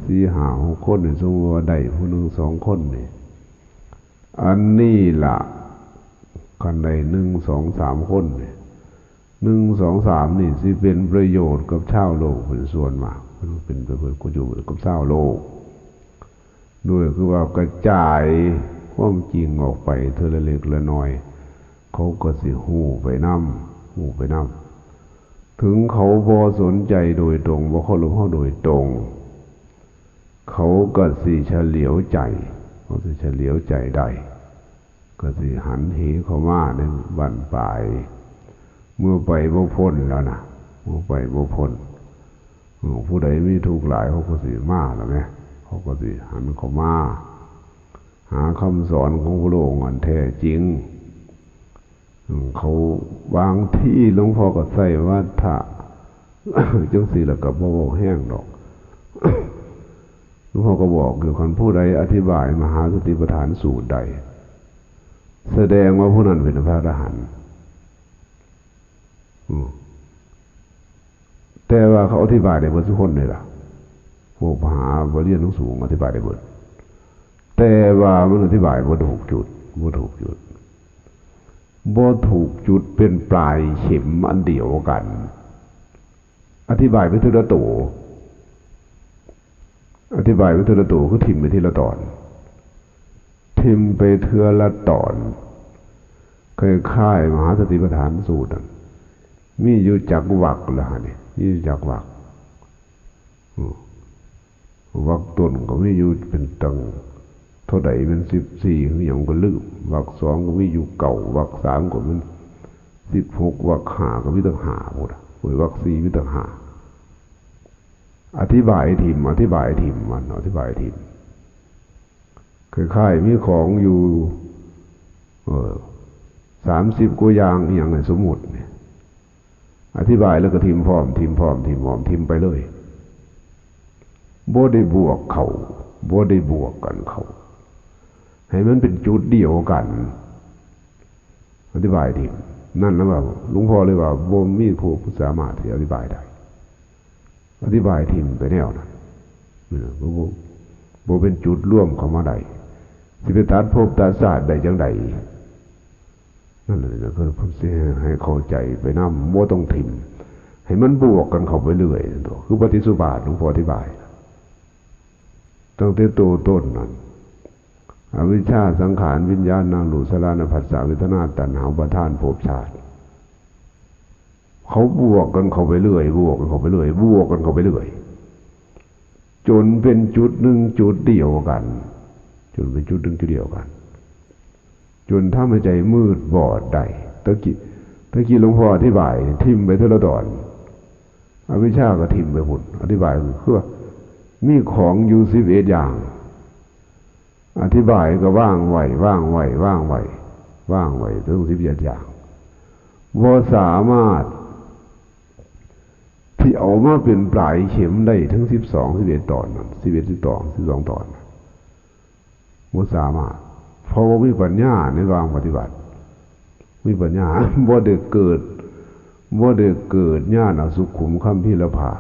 สี่ห้าหกคนนี่ สมมุติว่าได้ผู้หนึ่งสองคนนี่ อันนี้ล่ะ คันได้หนึ่งสองสามคนนี่ หนึ่งสองสามนี่สิเป็นประโยชน์กับชาวโลกเป็นส่วนมาก เป็นประโยชน์กับชาวโลก ด้วยคือว่ากระจายความจริงออกไปเทื่อละเล็กละน้อย เขาก็สิฮู้ไปนำ ฮู้ไปนำ ถึงเขาบ่สนใจโดยตรง บ่เคารพเฮาโดยตรง เขาก็สิเฉลียวใจ เขาสิเฉลียวใจได้ ก็สิหันเหเข้ามาในบั้นปลาย เมื่อไปบ่พ้นแล้วนะ เมื่อไปบ่พ้น เออ ผู้ใดมีทุกข์หลายเขาก็สิมาแล้วแหม เขาก็สิหันเข้ามา หาคำสอนของพระองค์อันแท้จริง อืม เขาบางที่หลวงพ่อก็ใส่วัฏฏะ จั่งซี้แล้วก็บ่เว้าแฮงดอก หลวงพ่อก็บอกอยู่ คันผู้ใดอธิบายมหาสติปัฏฐานสูตรได้ แสดงว่าผู้นั้นเป็นพระอรหันต์ อืม แต่ว่าเขาอธิบายได้เบิดทุกคนเลยล่ะ พวกมหาบาลีหนังสูงอธิบายได้เบิด แต่ว่ามันอธิบายบ่ถูกจุด บ่ถูกจุด บ่ถูกจุดเป็นปลายเข็มอันเดียวกัน อธิบายไปทีละตัว อธิบายไปทีละตัว คือถิ่มไปทีละตอน ถิ่มไปเทื่อละตอน คล้ายๆมหาสติปัฏฐานสูตรนั่น มีอยู่จักวรรคละหั่นนี่ มีอยู่จักวรรค อืม วรรคต้นก็มีอยู่เป็นตั้งเท่าใด เป็นสิบสี่หรือหยังก็ลืม วรรคสองก็มีอยู่เก้า วรรคสามก็เป็นสิบหก วรรคห้าก็มีตั้งห้าพุ้นน่ะ โอ้ย วรรคสี่มีตั้งห้า อธิบายถิ่ม อธิบายถิ่มมัน อธิบายถิ่ม คล้ายๆมีของอยู่ เออ สามสิบกว่าอย่าง อีหยังเนี่ย สมมุติเนี่ย อธิบายแล้วก็ถิ่มพร้อม ถิ่มพร้อม ถิ่มพร้อม ถิ่มไปเลย บ่ได้บวกเข้า บ่ได้บวกกันเข้า ให้มันเป็นจุดเดียวกัน อธิบายถิ่ม นั่นนะว่า หลวงพ่อเลยว่า บ่มีผู้สามารถที่อธิบายได้ อธิบายถิ่มไปแนวนั้น เออ บ่ บ่ บ่เป็นจุดรวมเข้ามาได้ สิไปตัดภพตัดชาติได้จั่งใด นั่นแหละ คือเพิ่นสิให้เข้าใจไปนำ บ่ต้องถิ่ม ให้มันบวกกันเข้าไปเรื่อยนั่นตัว คือปฏิจจสุบาทหลวงพ่ออธิบาย ตั้งแต่ตัวต้นนั่น อวิชชา สังขาร วิญญาณ นามรูป สลานะ ผัสสะ เวทนา ตัณหา อุปาทาน ภพชาติ เขาบวกกันเข้าไปเรื่อย บวกกันเข้าไปเรื่อย บวกกันเข้าไปเรื่อย จนเป็นจุดหนึ่งจุดเดียวกัน จนเป็นจุดหนึ่งจุดเดียวกัน จนทำให้ใจมืดบอดได้ ตะกี้ ตะกี้หลวงพ่ออธิบาย ทิ่มไปทีละตอน อวิชชาก็ทิ่มไปพุ้น อธิบายคือว่า มีของอยู่สิบเอ็ดอย่าง อธิบายก็วางไว้ วางไว้ วางไว้ วางไว้ถึงสิบเอ็ดอย่าง บ่สามารถ ที่เอามาเป็นปลายเข็มได้ถึงสิบสอง สิบเอ็ดตอนนั้น สิบเอ็ด สิบสอง สิบสองตอน บ่สามารถ เพราะว่ามีปัญญาในวางปฏิบัติ มีปัญญา บ่ได้เกิด บ่ได้เกิดญาณสุขุมคัมภีรภาพ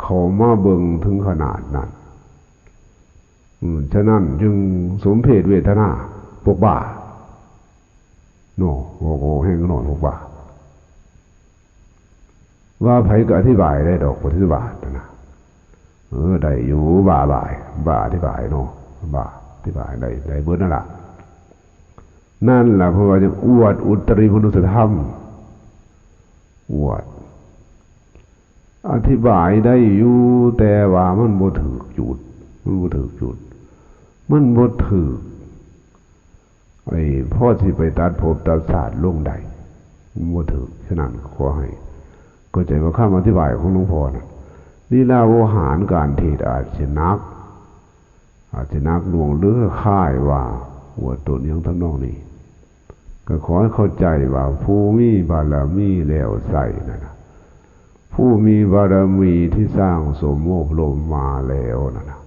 เข้ามาเบิ่งถึงขนาดนั้น อืม ฉะนั้นจึงสมเพศเวทนา พวกบ้า เนาะ โอ้โห แห่งนอนพวกบ้า ว่าไผก็อธิบายได้ดอก ปฏิบัตินะ เออ ได้อยู่ บ้าบาย บ้าอธิบายเนาะ บ้าอธิบายได้ ได้เบิดนั่นล่ะ นั่นล่ะ เพราะว่าจะอวดอุตริมนุสธรรม อวด อธิบายได้อยู่ แต่ว่ามันบ่ถืกจุด มันบ่ถืกจุด มันบ่ถืก ไอ้พอสิไปตัดภพตัดชาติลงได้ มันบ่ถืก ฉะนั้นขอให้เข้าใจว่าคำอธิบายของหลวงพ่อน่ะ ลีลาโวหารการเทศน์อาจสิหนัก อาจสิหนักหน่วง หรือคล้ายว่าอวดตนอิหยังทำนองนี้ ก็ขอให้เข้าใจว่าผู้มีบารมีแล้วใส่นั่นน่ะ ผู้มีบารมีที่สร้างสมอบรมมาแล้วนั่นน่ะ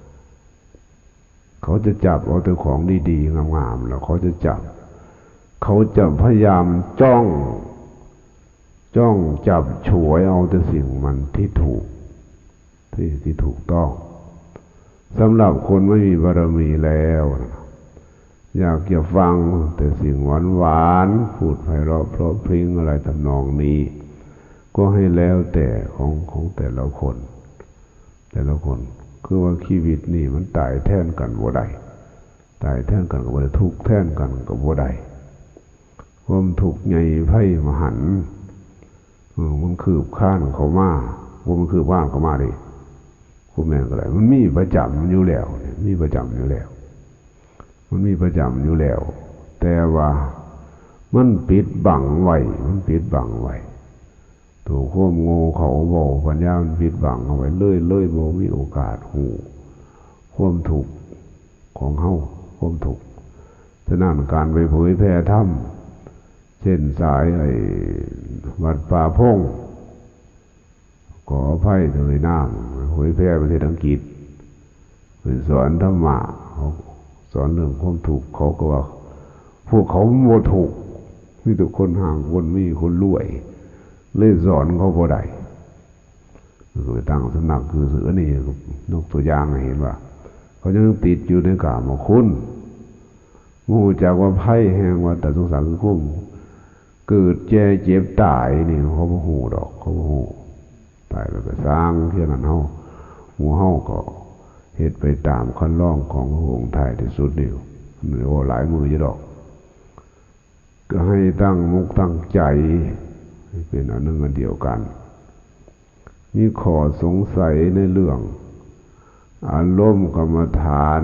เขาจะจับเอาแต่ของดีๆ งามๆ แล้วเขาจะจับ เขาจะพยายามจ้อง จ้องจับฉวยเอาแต่สิ่งมันที่ถูก ที่ ที่ถูกต้อง สำหรับคนไม่มีบารมีแล้วนะ อยากจะฟังแต่สิ่งหวานๆ พูดไพเราะเพราะพริ้งอะไรทำนองนี้ ก็ให้แล้วแต่ของ ของแต่ละคน แต่ละคน คือว่าชีวิตนี่มันตายแทนกันบ่ได้ ตายแทนกันก็บ่ได้ ทุกข์แทนกันก็บ่ได้ ความทุกข์ใหญ่ไพมหันต์ เออ มันคืบคลานเข้ามา บ่มันคืบคลานเข้ามาเด้ ผู้แม่นก็ได้ มันมีประจำอยู่แล้วเนี่ย มีประจำอยู่แล้ว มันมีประจำอยู่แล้ว แต่ว่ามันปิดบังไว้ มันปิดบังไว้ ตัวความโง่เขาเว้าปัญญามันปิดบังเอาไว้เลย เลยบ่มีโอกาสฮู้ความทุกข์ของเฮา ความทุกข์ ฉะนั้นการไปเผยแผ่ธรรม เส้นสายไอ้วัดป่าพง ขออภัยเถอะนาง เผยแผ่ประเทศอังกฤษ ไปสอนธรรมะ เขาสอนเรื่องความทุกข์ เขาก็ว่า พวกเขาบ่ทุกข์ มีแต่คนห่าง คนมี คนรวย เลยสอนเขาบ่ได้ ไปตั้งสำนักอยู่ซื่อ อันนี้ยกตัวอย่างให้เห็นว่า เขายังติดอยู่ในกามคุณ บ่ฮู้จักว่าภัยแห่งวัฏสงสารคือความเกิดแก่เจ็บตายนี่ เขาบ่ฮู้ดอก เขาบ่ฮู้ ตายแล้วก็ซ่างเท่านั้น เฮา หมู่เฮาก็เฮ็ดไปตามคันลองของพระองค์ ท้ายที่สุดนี่ มันเว้าหลายมื้ออยู่ดอก ก็ให้ตั้งมกตั้งใจให้เป็นอันหนึ่งอันเดียวกัน มีข้อสงสัยในเรื่องอารมณ์กรรมฐาน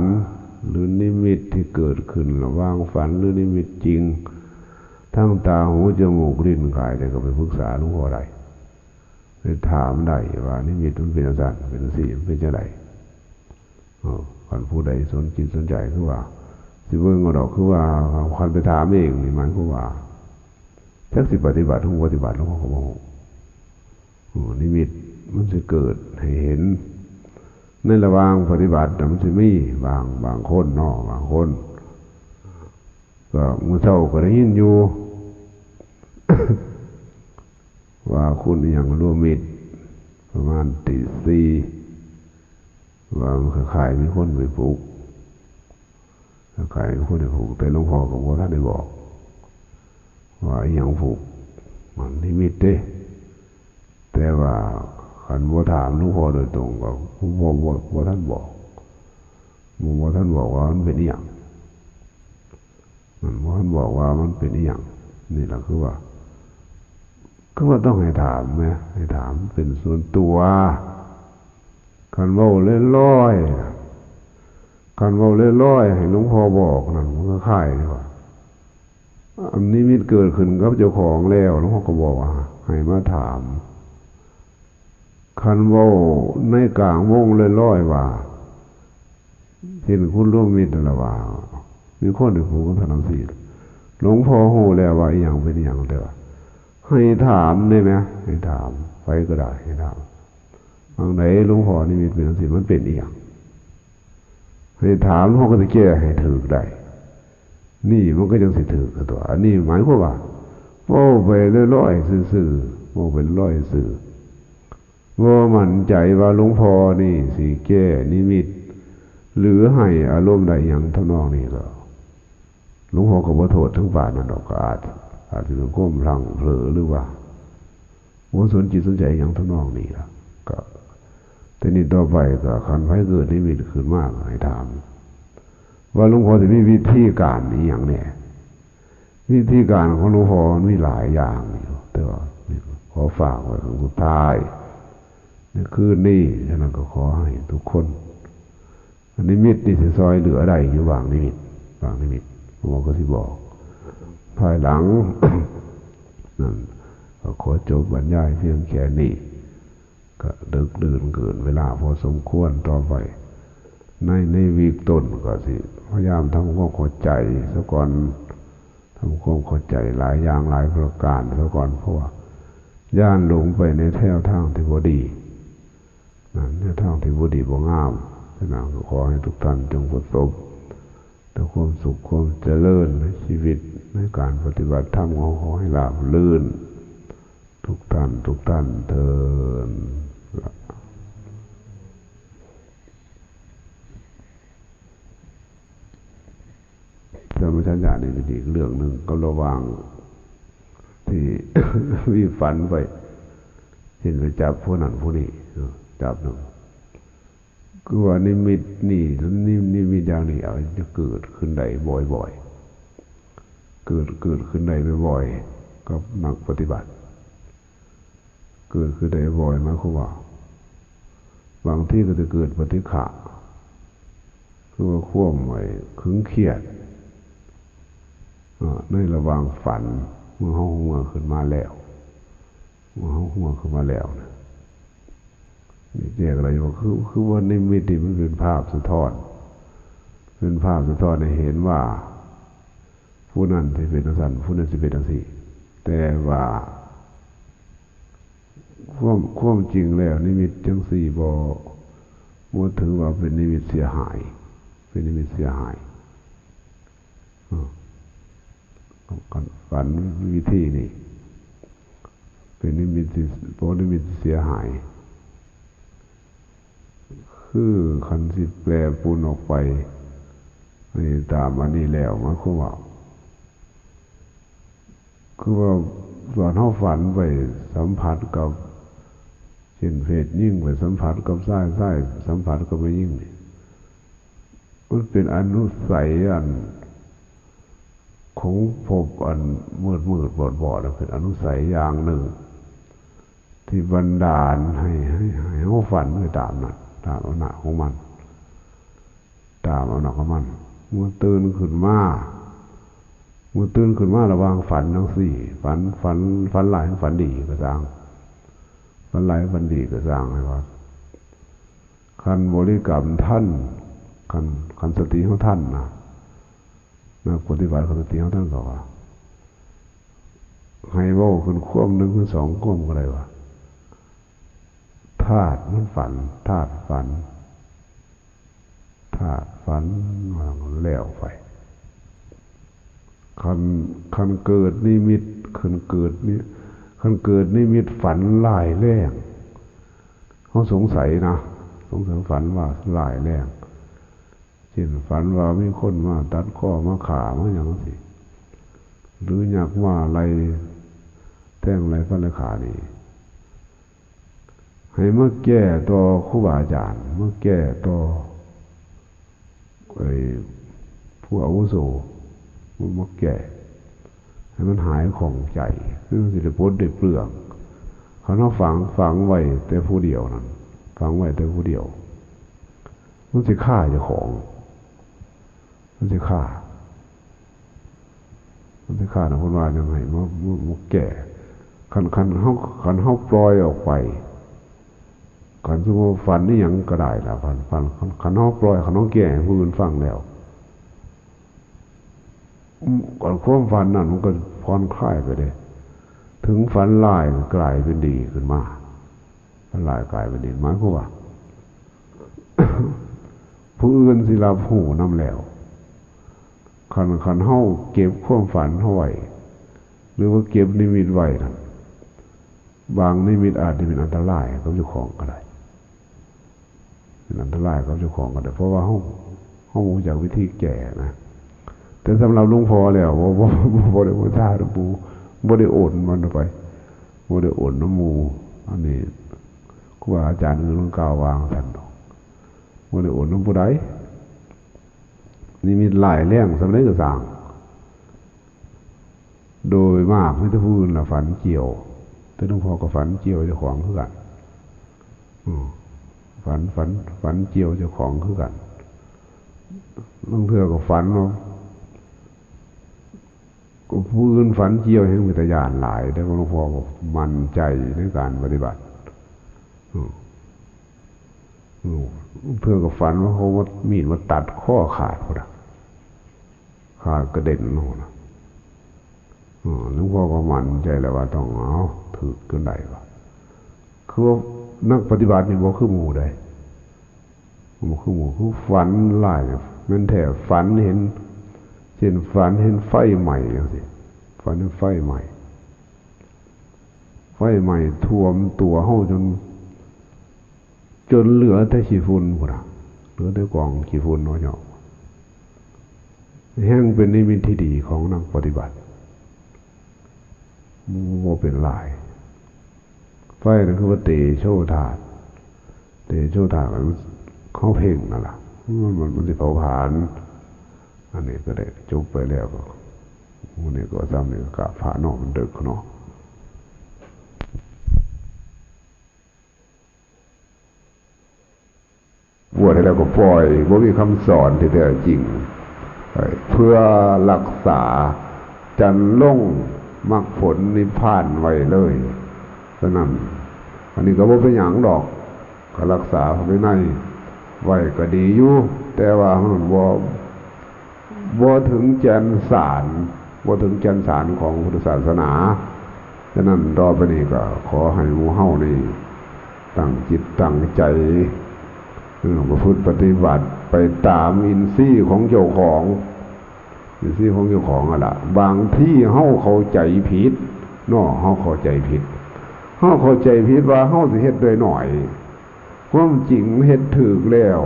หรือนิมิตที่เกิดขึ้นระหว่างฝันหรือนิมิตจริง ทั้งตาหูจมูกลิ้นกาย แต่ก็ไปปรึกษาหลวงพ่อได้ ไปถามได้ว่านิมิตมันเป็นจังซั่น เป็นจังซี่ มันเป็นจังได๋ เออ คันผู้ใดสนจิตสนใจคือว่า สิเบิ่งเอาดอก คือว่าคันไปถามเองนี่หมายความว่า จักสิปฏิบัติหรือบ่ปฏิบัติ หลวงพ่อก็บ่ฮู้ เออ นิมิตมันสิเกิดให้เห็น ในระหว่างปฏิบัติน่ะมันสิมีบาง บางคนเนาะ บางคน ก็มื้อเช้าก็ได้ยินอยู่ ว่าคุณอิหยังรวมมิตร ประมาณตีสี่ ว่ามันคล้ายๆมีคนไปปลุก คล้ายๆมีคนไปปลุก แต่หลวงพ่อก็บ่ทันได้บอก ว่าอิหยังปลุก มันนิมิตเด้ แต่ว่าคันบ่ถามหลวงพ่อโดยตรงก็บ่ บ่ บ่ทันบอก บ่ บ่ทันบอกว่ามันเป็นอิหยัง มันบ่ทันบอกว่ามันเป็นอิหยัง นี่ล่ะคือว่า คือว่าต้องให้ถามแหม ให้ถามเป็นส่วนตัว คันเว้าลอยๆน่ะ คันเว้าลอยๆ ให้หลวงพ่อบอกนั่น มันก็คล้ายนี่ว่า อันนิมิตเกิดขึ้นกับเจ้าของแล้ว หลวงพ่อก็บอกว่า ให้มาถาม คันเว้าในกลางวงลอยๆ ว่า เช่นคุณรวมมิตรนั่นล่ะว่า มีคนไปผูกกับท่านทั้งสี่ หลวงพ่อฮู้แล้วว่าอีหยังเป็นอีหยัง แต่ว่า ให้ถามได้ไหม ให้ถาม ไผก็ได้ ให้ถาม บางไหนหลวงพ่อนิมิตเป็นจังซี่ มันเป็นอีหยัง ให้ถาม เฮาก็สิแก้ให้ถูกได้ นี่มันก็จังสิถูกตัว อันนี้หมายความว่า เว้าไปลอยๆ ซื่อๆ เว้าไปลอยซื่อ บ่มั่นใจว่าหลวงพ่อนี่สิแก้นิมิต หรือให้อารมณ์ได้หยังทำนองนี้ก็ หลวงพ่อก็บ่โทษถึงปานนั้นดอก ก็อาจ อาจสิเป็นความพลั้งเผลอ หรือว่าบ่สนจิตสนใจหยังทำนองนี้ล่ะ ก็ แต่นี้ต่อไปก็คันไผเกิดนิมิตขึ้นมาก็ให้ถาม ว่าหลวงพ่อสิมีวิธีการอีหยังแหน่ วิธีการของหลวงพ่อมันมีหลายอย่างอยู่ แต่ว่าขอฝากไว้ครั้งสุดท้าย ในคืนนี้ ฉะนั้นก็ขอให้ทุกคน นิมิตนี่สิซอยเหลือได้อยู่บางนิมิต บางนิมิต หลวงพ่อก็สิบอก ภายหลัง นั่น ก็ขอจบบรรยายเพียงแค่นี้ ก็ดึกดื่นเกินเวลาพอสมควร ต่อไป ใน ในวีคต้นก็สิพยายามทำความเข้าใจซะก่อน ทำความเข้าใจหลายอย่างหลายประการซะก่อน เพราะว่าย้านหลงไปในแนวทางที่บ่ดี นะ แนวทางที่บ่ดีบ่งาม ฉะนั้นก็ขอให้ทุกท่านจงประสบแต่ความสุขความเจริญในชีวิต ในการปฏิบัติธรรมของ ขอให้ราบรื่น ทุกท่าน ทุกท่านเทอญ ธรรมชาตินี่เป็นอีกเรื่องหนึ่ง ก็ระหว่างที่ มีฝันไป เห็นไปจับผู้นั้นผู้นี้ เออ จับหนึ่ง คือว่านิมิตนี่ นิ นิมิตอย่างนี้อาจจะเกิดขึ้นได้บ่อยๆ เกิด เกิดขึ้นได้บ่อยๆ กับนักปฏิบัติ เกิดขึ้นได้บ่อยหมายความว่า บางทีก็จะเกิดปฏิฆะ คือว่าความไอ้ขึงเครียด อ่า ในระหว่างฝัน เมื่อเฮาเมื่อขึ้นมาแล้ว เมื่อเฮาเมื่อขึ้นมาแล้วนะ นี่แยกอะไรว่า คือ คือว่านิมิตนี่มันเป็นภาพสะท้อน เป็นภาพสะท้อนให้เห็นว่า ผู้นั้นสิเป็นจั่งซั้น ผู้นั้นสิเป็นจั่งซี้ แต่ว่า ความ ความจริงแล้วนิมิตจั่งซี้บ่ บ่ถือว่าเป็นนิมิตเสียหาย เป็นนิมิตเสียหาย อืม การ การวิธีนี่ เป็นนิมิตที่ บ่นิมิตเสียหาย คือคันสิแปลปรุนออกไป นี่ตามอันนี้แล้ว หมายความว่า คือว่าตอนเฮาฝันไปสัมผัสกับ เช่นเพศหญิงไปสัมผัสกับชาย ชายสัมผัสกับแม่หญิงนี่ มันเป็นอนุสัยอัน ของภพอันมืดมืดบอดบอด เป็นอนุสัยอย่างหนึ่ง ที่บันดาลให้ ให้ ให้เฮาฝันไปตามนั้น ตามอำนาจของมัน ตามอำนาจของมัน เมื่อตื่นขึ้นมา เมื่อตื่นขึ้นมาระหว่างฝันจั่งซี้ ฝัน ฝัน ฝันร้าย ฝันดีก็ซ่าง ฝันร้าย ฝันดีก็ซ่าง ให้ว่า คันบริกรรมทัน คัน คันสติเฮาทันนะ นักปฏิบัติคันสติเฮาทันก็ว่า ให้เว้าขึ้นความหนึ่งหรือสองความก็ได้ว่า ธาตุมันฝัน ธาตุฝัน ธาตุฝัน ว่าแล้วไป คัน คันเกิดนิมิต คันเกิดนิ คันเกิดนิมิตฝันร้ายแรง เฮาสงสัยนะ สงสัยฝันว่าร้ายแรง เช่นฝันว่ามีคนมาตัดคอ มาฆ่า มาหยังจั่งซี้ หรือยักษ์มาไล่แทงไล่ฟันไล่ฆ่านี่ ให้มาแก้ต่อครูบาอาจารย์ มาแก้ต่อ ไอ้ผู้อาวุโส มา มาแก้ ให้มันหายข้องใจ คือมันสิได้ปลดได้เปลื้อง คันเฮาฝัง ฝังไว้แต่ผู้เดียวนั่น ฝังไว้แต่ผู้เดียว มันสิคาเจ้าของ มันสิฆ่า มันสิฆ่านะ เพิ่นว่าจั่งไง มา มา มาแก้ คัน คันเฮา คันเฮาปล่อยออกไป คันสมมุติว่าฝันอีหยังก็ได้ล่ะ คัน คัน คัน คันเฮาปล่อย คันเฮาแก้ให้ผู้อื่นฟังแล้ว อืม ความฝันนั่นมันก็ผ่อนคลายไปเด้ ถึงฝันร้ายก็กลายเป็นดีขึ้นมา ฝันร้ายกลายเป็นดี หมายความว่า ผู้อื่นสิรับรู้นำแล้ว คัน คันเฮาเก็บความฝันเฮาไว้ หรือว่าเก็บนิมิตไว้นั่น บางนิมิตอาจจะเป็นอันตรายกับเจ้าของก็ได้ เป็นอันตรายกับเจ้าของก็ได้ เพราะว่าเฮา เฮาบ่รู้จักวิธีแก้นะ แต่สำหรับหลวงพ่อแล้ว บ่ บ่ บ่ บ่ได้บูชาหลวงปู่ บ่ได้โอนมันไป บ่ได้โอนนำหมู่ อันนี้ครูบาอาจารย์อื่นเพิ่นกล่าวว่าจั่งซั้นดอก บ่ได้โอนนำผู้ใด นิมิตร้ายแรงส่ำใดก็ซ่าง โดยมากมีแต่ผู้อื่นล่ะฝันเกี่ยว แต่หลวงพ่อก็ฝันเกี่ยวเจ้าของคือกัน อืม ฝัน ฝัน ฝันเกี่ยวเจ้าของคือกัน บางเทื่อก็ฝันว่า ก็ผู้อื่นฝันเกี่ยวแฮงเป็นตาย้านหลาย แต่หลวงพ่อก็มั่นใจในการปฏิบัติ อืม อืม บางเทื่อก็ฝันว่าเขาเอามีดมาตัดคอขาดพุ้นน่ะ ขาดกระเด็นลงนะ อืม หลวงพ่อก็มั่นใจแล้วว่าต้องเอาถืกจนได้วะ คือว่านักปฏิบัตินี่บ่คือหมู่ใด บ่คือหมู่ คือฝันร้ายเนี่ย แม่นแท้ฝันเห็น เช่นฝันเห็นไฟไหม้จั่งซี้ ฝันเห็นไฟไหม้ ไฟไหม้ท่วมตัวเฮาจน จนเหลือแต่ขี้ฝุ่นพุ้นน่ะ เหลือแต่กองขี้ฝุ่นเนาะเจ้า แฮ่งเป็นนิมิตที่ดีของนักปฏิบัติ บ่เป็นลาย ไฟนั่นคือว่าเตโชธาตุ เตโชธาตุมัน เฮาเพ่งนั่นล่ะ มัน มัน มันสิเผาผลาญ อันนี้ก็ได้จบไปแล้วก็ มื้อนี้ก็ส่ำนี้ก็กราบพระเนาะ มันดึกเนาะ บวชแล้วก็ปล่อย บ่มีคำสอนที่แท้จริง เอ่อ เพื่อรักษาจั่นลงมรรคผลนิพพานไว้เลย ฉะนั้น อันนี้ก็บ่เป็นหยังดอก ก็รักษาพระวินัยไว้ก็ดีอยู่ แต่ว่ามันบ่ บ่ถึงแก่นสาร บ่ถึงแก่นสารของพุทธศาสนา ฉะนั้นต่อไปนี้ก็ขอให้หมู่เฮานี่ตั้งจิตตั้งใจ เออ ประพฤติปฏิบัติไปตามอินทรีย์ของเจ้าของ อินทรีย์ของเจ้าของนั่นล่ะ บางทีเฮาเข้าใจผิดเนาะ เฮาเข้าใจผิด เฮาเข้าใจผิดว่าเฮาสิเฮ็ดได้น้อย ความจริงเฮ็ดถูกแล้ว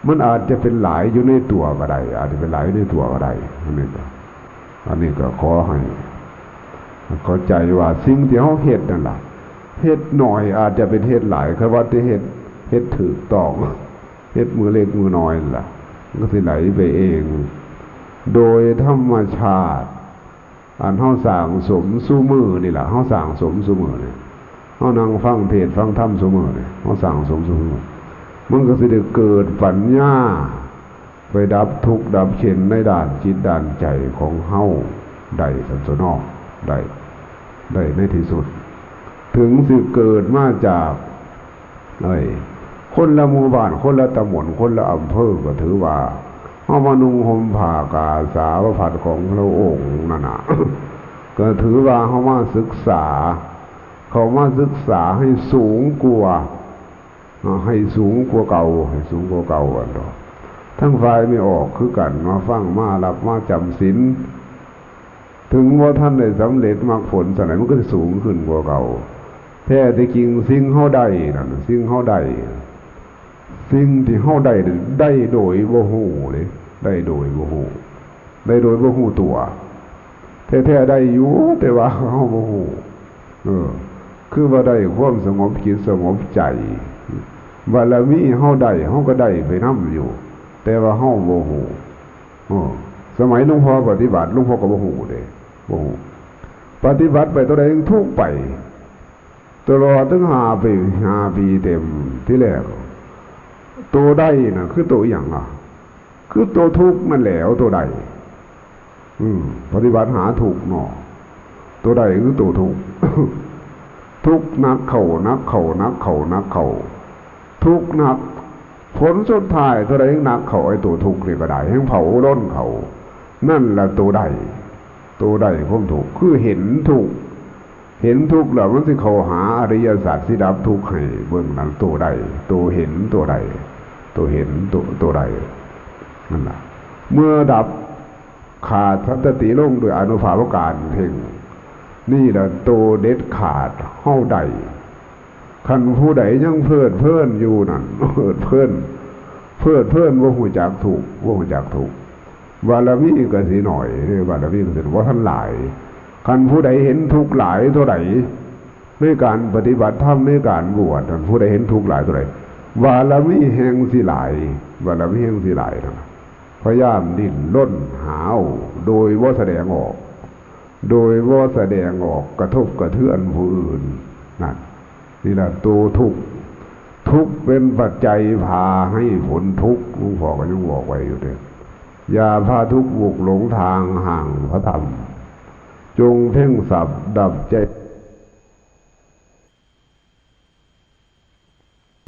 มันอาจจะเป็นหลายอยู่ในตัวก็ได้ อาจจะเป็นหลายอยู่ในตัวก็ได้ อันนี้ก็ อันนี้ก็ขอให้เข้าใจว่าสิ่งที่เฮาเฮ็ดนั่นล่ะ เฮ็ดน้อยอาจจะเป็นเฮ็ดหลาย คันว่าแต่เฮ็ด เฮ็ดถูกต้อง เฮ็ดมื้อเล็กมื้อน้อยนั่นล่ะ มันก็สิไหลไปเอง โดยธรรมชาติ อันเฮาสร้างสมซุมื้อนี่ล่ะ เฮาสร้างสมซุมื้อนี่ เฮานั่งฟังเทศน์ฟังธรรมซุมื้อนี่ เฮาสร้างสมซุมื้อ มันก็สิได้เกิดปัญญา ไปดับทุกข์ดับเข็ญในด้านจิตด้านใจของเฮาได้ซั่นตัวนอ ได้ ได้ในที่สุด ถึงสิเกิดมาจาก เอ้ย คนละหมู่บ้าน คนละตำบล คนละอำเภอ ก็ถือว่าเฮามานุ่งห่มผ้ากาสาวพัดของพระองค์นั่นน่ะ ก็ถือว่าเฮามาศึกษา เข้ามาศึกษาให้สูงกว่า เนาะ ให้สูงกว่าเก่า ให้สูงกว่าเก่าอันเนาะ ทั้งฝ่ายไม่ออกคือกัน มาฟัง มารับ มาจำศีล ถึงบ่ทันได้สำเร็จมรรคผลส่ำใด มันก็สิสูงขึ้นกว่าเก่า แท้ที่จริงสิ่งเฮาได้นั่น สิ่งเฮาได้ สิ่งที่เฮาได้นั่น ได้โดยบ่ฮู้เด้ ได้โดยบ่ฮู้ ได้โดยบ่ฮู้ตัว แท้ๆได้อยู่ แต่ว่าเฮาบ่ฮู้ เออ คือว่าได้ความสงบจิตสงบใจ บารมีเฮาได้ เฮาก็ได้ไปนำอยู่ แต่ว่าเฮาบ่ฮู้ เออ สมัยหลวงพ่อปฏิบัติ หลวงพ่อก็บ่ฮู้เด้ บ่ฮู้ ปฏิบัติไปเท่าใดยังทุกข์ไป ตลอดถึงห้าปี ห้าปีเต็ม ทีแรก โตได้น่ะ คือโตอิหยังล่ะ คือตัวทุกข์นั่นแหละ ตัวใด อืม ปฏิบัติหาทุกข์เนาะ ตัวใดคือตัวทุกข์ ทุกข์หนักเข้า หนักเข้า หนักเข้า หนักเข้า ทุกข์หนัก ผลสุดท้ายตัวใดหนักเข้า ไอ้ตัวทุกข์นี่ก็ได้ แห่งเผาล้นเข้า นั่นแหละตัวใด ตัวใดความทุกข์ คือเห็นทุกข์ เห็นทุกข์แล้วมันสิเข้าหาอริยสัจสิดับทุกข์ให้เบิ่งนั่น ตัวใด ตัวเห็นตัวใด ตัวเห็นตัว ตัวใด นั่นล่ะ เมื่อดับขาดสันตติลงด้วยอานุภาพของการเพ่ง นี่แหละตัวเด็ดขาด เฮาได้ คันผู้ใดยังเพลิดเพลินอยู่นั่น เพลิดเพลิน เพลิดเพลิน บ่ฮู้จักทุกข์ บ่ฮู้จักทุกข์ บารมีก็สิน้อยเด้ บารมีก็สิบ่ทันหลาย คันผู้ใดเห็นทุกข์หลายเท่าใด ในการปฏิบัติธรรม ในการบวชนั่น ผู้ใดเห็นทุกข์หลายเท่าใด บารมีแห่งสิหลาย บารมีแห่งสิหลายนะ พยายามดิ้นรนหาเอา โดยบ่แสดงออก โดยบ่แสดงออกกระทบกระเทือนผู้อื่น นั่น นี่แหละตัวทุกข์ ทุกข์เป็นปัจจัยพาให้ผลทุกข์ หลวงพ่อก็ยังบอกไว้อยู่เด้ อย่าพาทุกข์บุกหลงทางห่างพระธรรม จงเพ่งสับดับใจ